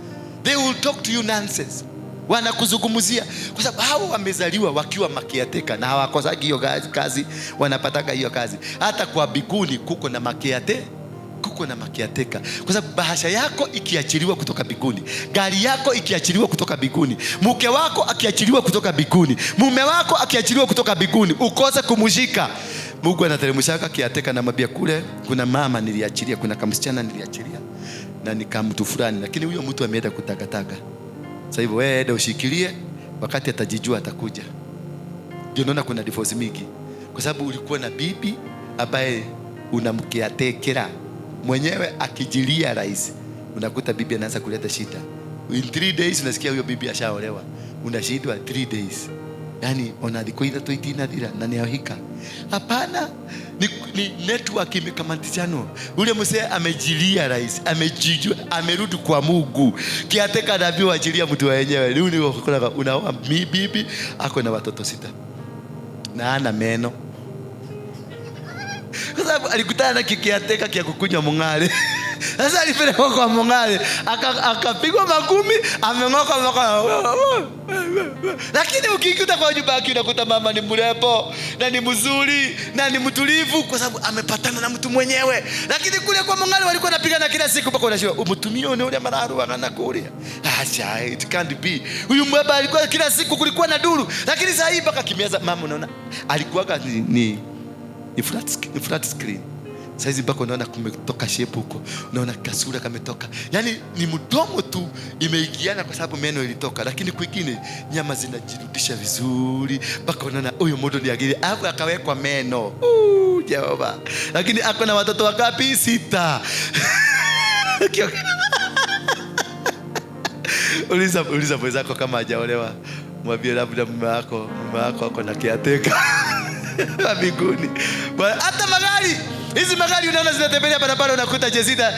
They will talk to you nonsense. Wanakuzungumzia kwa sababu hao wamezaliwa wakiwa makiateka na hawakosagi hiyo kazi, wanapataka hiyo kazi. Hata kwa biguni kuko na makiate, kuko na makiateka. Kwa sababu bahasha yako ikiachiliwa kutoka biguni, gari yako ikiachiliwa kutoka biguni, mke wako akiachiliwa kutoka biguni, mume wako akiachiliwa kutoka biguni, ukose kumshika, Mungu anateremshaka kiateka na mabia kule. Kuna mama niliachilia, kuna kamsichana niliachilia na nikamtu fulani, lakini huyo mtu ameenda kutakataka. Sasa hivyo wewe enda ushikilie, wakati atajijua atakuja. Ndio naona kuna divorce mingi, kwa sababu ulikuwa na bibi ambaye unamkiatekera mwenyewe akijilia rais, unakuta bibi anaanza kuleta shida. In 3 days unasikia huyo bibi ashaolewa. Unashindwa 3 days. Yaani ona thikũ ithatũ itinathira na nĩahika. Hapana, ni network imekamatishano. Ule mzee amejilia rais, amejijua, amerudi kwa Mungu. Kiateka nabii waachilia mtu wenyewe. Ni ule unaoa bibi ako na watoto 6. Na ana meno. Kwa sababu alikutana na kikiateka kia kukunywa mung'are. Sasa alipelekwa kwa mung'are, akapigwa magumi, ameng'oka moko. Lakini ukikuta kwa nyumba yake unakuta mama ni mrembo na ni mzuri na ni mtulivu, kwa sababu amepatana na mtu mwenyewe. Lakini kule kwa mung'are walikuwa wanapigana kila siku mpaka unashiba umtumio ni ule mararu ana kulia. Acha, it can't be. Huyu mbaba alikuwa kila siku kulikuwa na duru, lakini sasa hivi mpaka kimeza mama, unaona alikuwa ni flat screen. Saizi mpaka unaona kumetoka shape huko, unaona kasura kametoka. Yaani ni mdomo tu imeingiana kwa sababu meno ilitoka, lakini kwingine nyama zinajirudisha vizuri mpaka unaona huyu mtu ni agili. Hapo akawekwa meno. Jehova. Lakini ako na watoto wangapi? 6. Uliza mwenzako kama hajaolewa, mwambie labda mume wako ako na kiateka wa mbinguni. Bwana, hata magari hizi magari unaona zinatembelea barabara, unakuta Jezida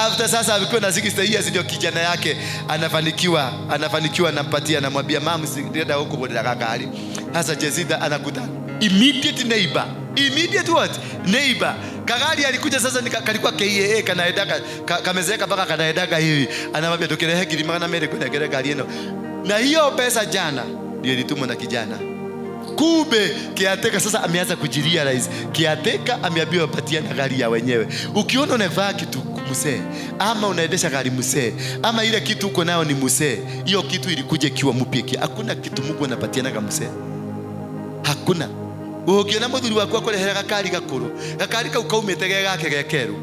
after sasa amekuwa na 60 years, ndio kijana yake anafanikiwa, anampatia, anamwambia mama, nenda huko kwa gari. Sasa Jezida anakuta immediate neighbor, immediate what neighbor. Kagari alikuja sasa kalikuwa KAA kanaendaga, kamezeeka mpaka kanaendaga hivi, anamwambia tukirehe ngiri magana merĩ kũnengere gari ĩno. Na hiyo pesa jana ndio ilitumwa na kijana. Kumbe kiateka sasa ameanza kujirealize. Kiateka ameambiwa patia na gari ya wenyewe. Ukiona unavaa kitu mzee ama unaendesha gari mzee ama ile kitu uko nayo ni mzee, hiyo kitu ilikuja ikiwa mpya. Hakuna kitu Mungu anapatiana mzee. Hakuna. Ukiona muthuri waku akurehera gakari gakuru, gakari kau kaumite ge gake gekeru,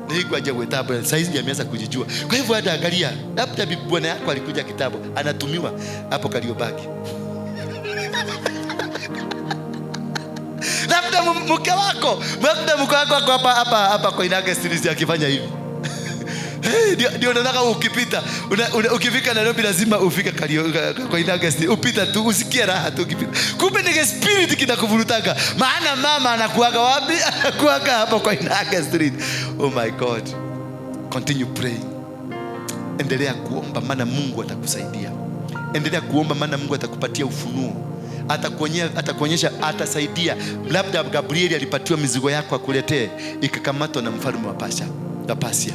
nigwa aje gwĩtambũra. Saizi ndiye ameanza kujijua. Kwa hivyo hata angalia, labda bibi bwana yako alikuja kitambo, anatumiwa hapo Kariobangi. Labda mke wako, labda mke wako ako hapa kwa Inage Street akifanya hivi. Hey, ndio nataka ukipita, ukifika Nairobi lazima ufike kwa Inage Street, upita tu usikie raha tu ukipita. Kumbe ni spirit kinakuvurutaka. Maana mama anakuaga wapi? Anakuaga hapo kwa Inage Street. Oh my God. Continue praying. Endelea kuomba maana Mungu atakusaidia. Endelea kuomba maana Mungu atakupatia ufunuo. Atakuonyesha, atasaidia. Labda Gabrieli alipatiwa mizigo yako akuletee, ikakamatwa na mfalme wa Persia.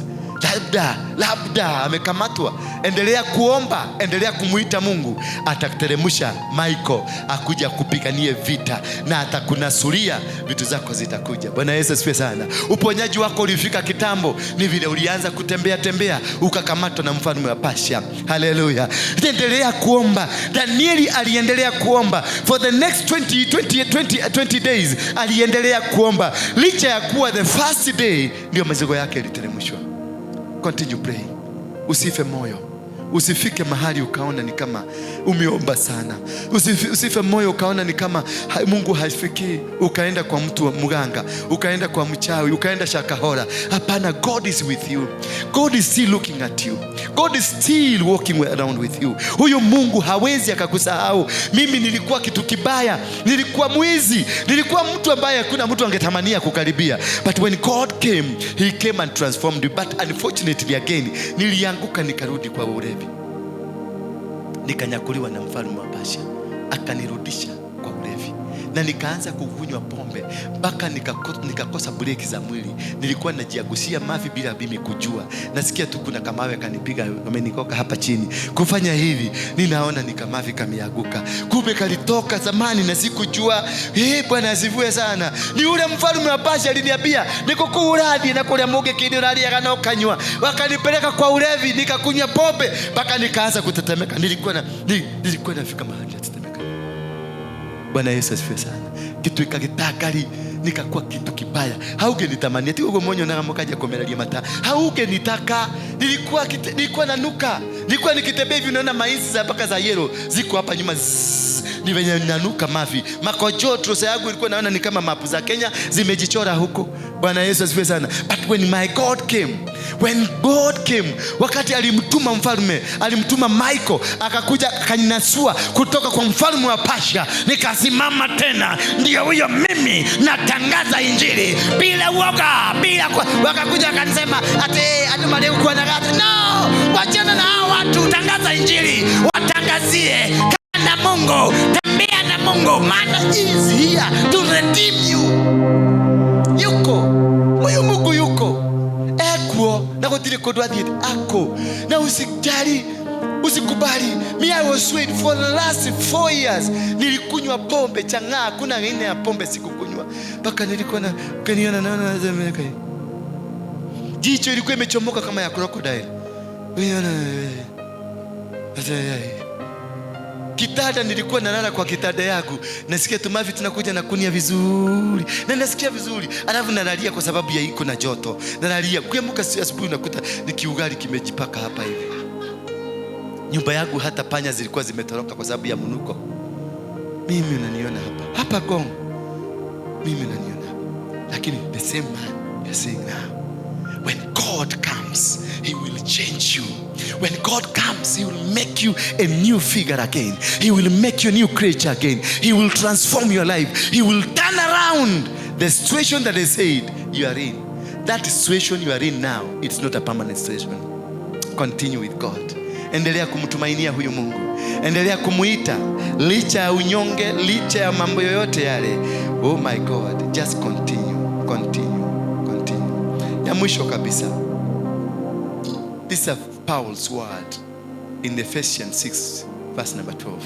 Labda amekamatwa. Endelea kuomba, endelea kumuita Mungu, atakuteremsha Michael akuja kupiganie vita na atakunasuria, vitu zako zitakuja. Bwana Yesu asifiwe sana. Uponyaji wako ulifika kitambo, ni vile ulianza kutembea tembea ukakamatwa na mfalme wa Persia. Haleluya! Endelea kuomba. Danieli aliendelea kuomba for the next 20, 20, 20, 20 days, aliendelea kuomba licha ya kuwa the first day ndio mizigo yake iliteremshwa. Continue praying. Usife moyo, usifike mahali ukaona ni kama umeomba sana. Usife moyo ukaona ni kama Mungu hafikii, ukaenda kwa mtu wa mganga, ukaenda kwa mchawi, ukaenda Shakahola. Hapana, God is with you. God is still looking at you. God is still walking around with you. Huyu Mungu hawezi akakusahau. Mimi nilikuwa kitu kibaya, nilikuwa mwizi, nilikuwa mtu ambaye hakuna mtu angetamania kukaribia, but when God came, he came and transformed me. But unfortunately again nilianguka, nikarudi kwa ulevi, nikanyakuliwa na mfalme wa Persia, akanirudisha kwa ulevi na nikaanza kukunywa pombe mpaka nikakosa breki za mwili. Nilikuwa najiagusia mavi bila mimi kujua, nasikia tu kuna kamawe kanipiga, amenikoka hapa chini. Kufanya hivi, ninaona ni kamavi kameanguka, kumbe kalitoka zamani na sikujua. Eh, Bwana asifiwe sana. Ni ule mfalme wa Persia aliniambia nikukuurathi na kuria mugikindi urariaga na ukanywa, wakanipeleka kwa ulevi, nikakunywa pombe mpaka nikaanza kutetemeka. Nilikuwa nafika mahali natetemeka. Bwana Yesu asifiwe sana. Gituika gitangari nikakuwa kitu kibaya. Haungenitamania ti uguo monyonaga mukaja kumeraria mata. Haungenitaka. Nilikuwa nanuka. Nilikuwa nikitembea hivi unaona mainzi za mpaka za yellow ziko hapa nyuma zzz, ni venye nanuka mavi. Makojo trosa yangu ilikuwa naona ni kama mapu za Kenya zimejichora huko. Bwana Yesu asifiwe sana. But when my God came, when God came, wakati alimtuma mfalme, alimtuma Michael, akakuja akaninasua kutoka kwa mfalme wa Persia, nikasimama tena. Ndio huyo mimi natangaza injili bila uoga, bila kwa... Wakakuja wakanisema ati ati na gati. No, wachana na hao watu, tangaza injili, watangazie kana Mungu, tembea na Mungu, maana he is here to redeem you. Yuko huyu Mungu, yuko ekuo na gutiri kundu athiĩte ako na usijali, usikubali. Me, I was waiting for the last 4 years. Nilikunywa pombe chang'aa, kuna aina ya pombe sikukunywa mpaka nilikuwa na kaniona naona jicho ilikuwa imechomoka kama ya crocodile. Ukaniona, kitanda nilikuwa nalala kwa kitanda yangu, nasikia tumavi tunakuja na kunia vizuri na nasikia vizuri, alafu nalalia kwa sababu ya iko na joto, nalalia. Kuamka asubuhi nakuta ni kiugali kimejipaka hapa hivi. Nyumba yangu hata panya zilikuwa zimetoroka kwa sababu ya mnuko. Mimi unaniona hapa hapa Gong, mimi unaniona hapa, lakini the same man you're seeing now. When God comes, he will change you. When God comes, he will make you a new figure again. He will make you a new creature again. He will transform your life. He will turn around the situation that they said you are in. That situation you are in now, it's not a permanent situation. Continue with God. Endelea kumtumainia huyu Mungu, endelea kumuita licha ya unyonge, licha ya mambo yoyote yale. Oh my God, just continue, continue, continue. Ya mwisho kabisa, this is Paul's word in Ephesians 6 verse number 12.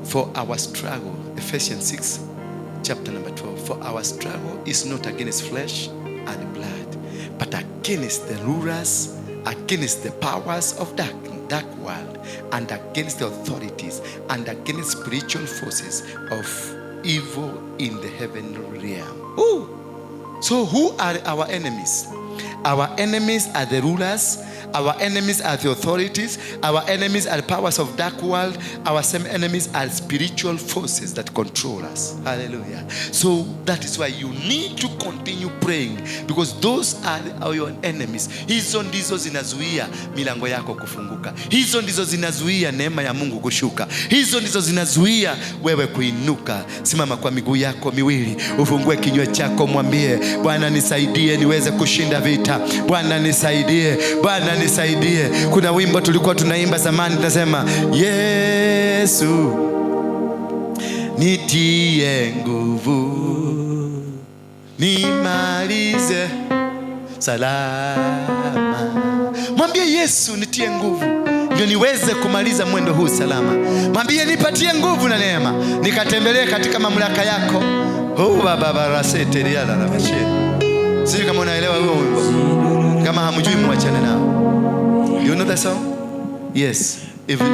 For our struggle, Ephesians 6 chapter number 12. For our struggle is not against flesh and blood, but against the rulers, against the powers of dark world, and against the authorities, and against spiritual forces of evil in the heavenly realm. Ooh. So who are our enemies? Our enemies are the rulers. Our enemies are the authorities. Our enemies are powers of dark world. Our same enemies are spiritual forces that control us. Hallelujah. So that is why you need to continue praying, because those are your enemies. Hizo ndizo zinazuia milango yako kufunguka. Hizo ndizo zinazuia neema ya Mungu kushuka. Hizo ndizo zinazuia wewe kuinuka. Simama kwa miguu yako miwili, ufungue kinywa chako, mwambie Bwana, nisaidie niweze kushinda vita. Bwana nisaidie, Bwana nisaidie. Kuna wimbo tulikuwa tunaimba zamani, tunasema Yesu nitie nguvu nimalize salama. Mwambie Yesu, nitie nguvu ndio niweze kumaliza mwendo huu salama. Mwambie nipatie nguvu na neema nikatembelee katika mamlaka yako. Oh, baba barasete riala la bashe. Sijui kama unaelewa huo wimbo. Kama hamjui mwachane nao. You know that song? Yes. If you,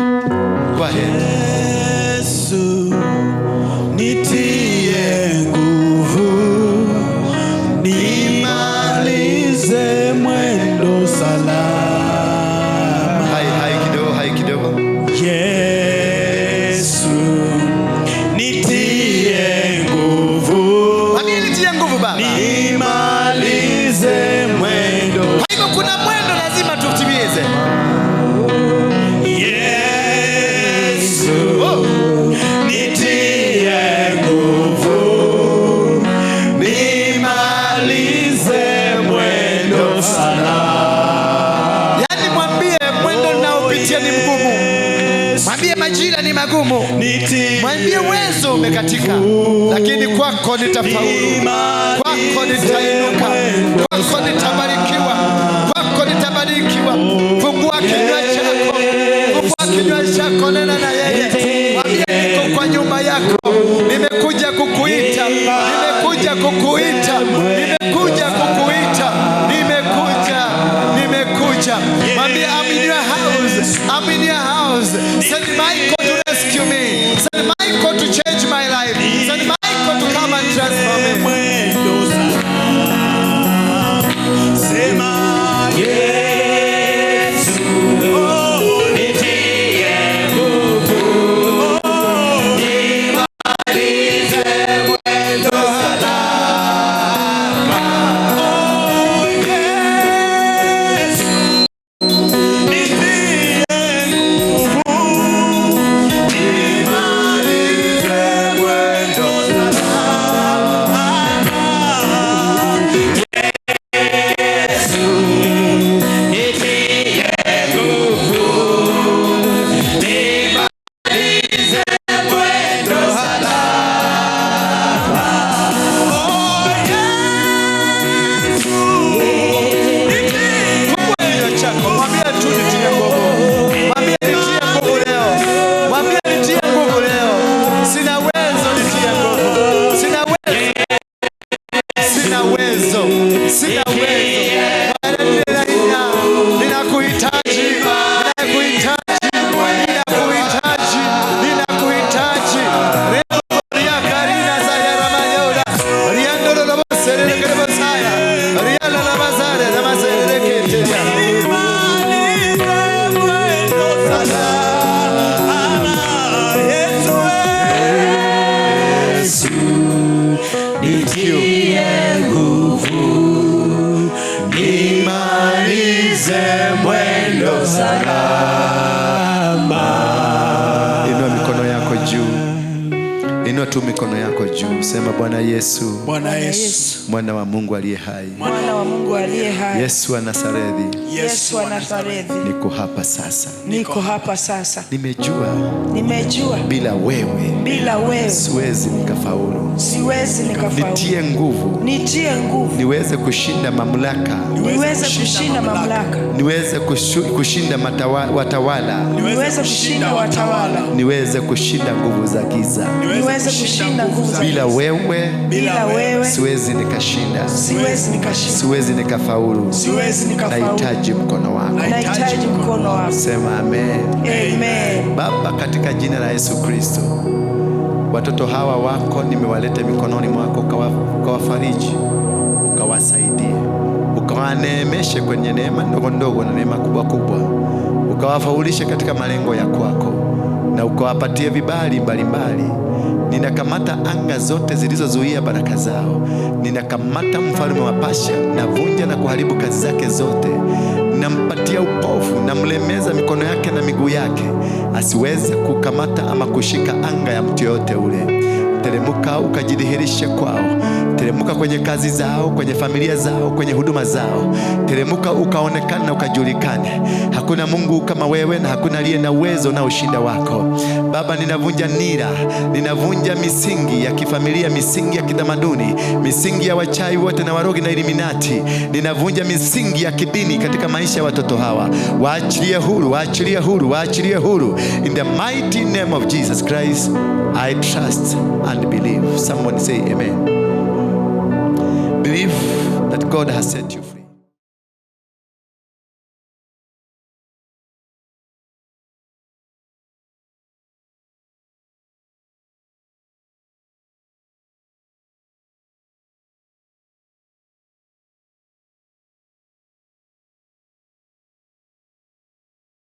go ahead. Yesu, nitie nguvu, nimalize mwendo salama. Hai hai kidogo, hai kidogo. Yesu, nitie nguvu, Mwambie nitie nguvu Baba. Nimalize mwendo. Kwa hivyo kuna mwendo lazima tutimize. Yesu, Oh. nitie nguvu, nimalize mwendo salama. Yaani mwambie mwendo ninaopitia ni mgumu. Mwambie majira ni magumu. Nitie Mwambie uwezo umekatika, lakini kwako nitafaulu, kwako nitainuka, kwako nitabarikiwa, kwako nitabarikiwa. Fungua kinywa chako, fungua kinywa chako, nena na yeye. Mwambie niko kwa nyumba yako, nimekuja kukuita, nimekuja kukuita, nimekuja kukuita, nimekuja, nimekuja. Mwambie I'm in your house, I'm in your house. Send Michael to rescue me. Send Michael to change my life. Send Michael to come and transform me. Mwendo salama. Sema Yesu, oh, nitie nguvu, nimalize mwendo salama. Oh, Yesu, nitie nguvu, nimalize mwendo salama. Yesu, nitie nguvu, nimalize mwendo salama. Oh, Yesu, nitie. Fungua kinywa chako, mwambie tu nitie nguvu. Mwambie nitie nguvu leo. Mwambie nitie nguvu leo. Sina uwezo, nitie nguvu. Sina uwezo. Sina uwezo. Sina uwezo. Bwana, ninakuhitaji. Ninakuhitaji. Ninakuhitaji. Ninakuhitaji. Ria karina za yaramayora. Riandorobosere. Riala lamazare lamazere keteya. Nimalize mwendo salama. Yesu, Yesu, nitie nguvu, nimalize mwendo salama. Inua mikono yako juu. Inua tu mikono yako juu. Sema, Bwana Yesu, Bwana Yesu, mwana wa Mungu aliye hai. Mwana wa Mungu aliye hai. Yesu wa Nazareti, Yesu wa Nazareti, niko hapa sasa. Niko hapa sasa. Nimejua Nimejua bila wewe bila wewe siwezi nikafaulu. Siwezi nikafaulu. Nitie nguvu, Nitie nguvu niweze kushinda mamlaka, niweze kushinda mamlaka, niweze kushinda watawala, niweze kushinda watawala, niweze kushinda nguvu za giza. Niweze kushinda nguvu za Bila wewe Bila wewe siwezi nikashinda, siwezi nikashinda, siwezi nikafaulu. Siwezi nikafaulu. Nahitaji mkono wako. Nahitaji mkono wako. Sema amen. Amen. Baba, katika jina la Yesu Kristo, watoto hawa wako nimewaleta mikononi mwako, ukawafariji, ukawasaidie, ukawaneemeshe kwenye neema ndogo ndogo na neema kubwa kubwa, ukawafaulishe katika malengo ya kwako na ukawapatie vibali mbalimbali. Ninakamata anga zote zilizozuia baraka zao, ninakamata mfalme wa Pasha, navunja na kuharibu kazi zake zote. Nampatia upofu, namlemeza mikono yake na miguu yake, asiweze kukamata ama kushika anga ya mtu yoyote ule. Teremka ukajidhihirishe kwao. Teremuka kwenye kazi zao, kwenye familia zao, kwenye huduma zao. Teremuka ukaonekana na ukajulikane. Hakuna Mungu kama wewe na hakuna aliye na uwezo na ushinda wako. Baba, ninavunja nira, ninavunja misingi ya kifamilia, misingi ya kitamaduni, misingi ya wachawi wote na warogi na Illuminati. Ninavunja misingi ya kidini katika maisha ya watoto hawa. Waachilie huru, waachilie huru, waachilie huru. In the mighty name of Jesus Christ, I trust and believe. Someone say amen. Believe that God has set you free.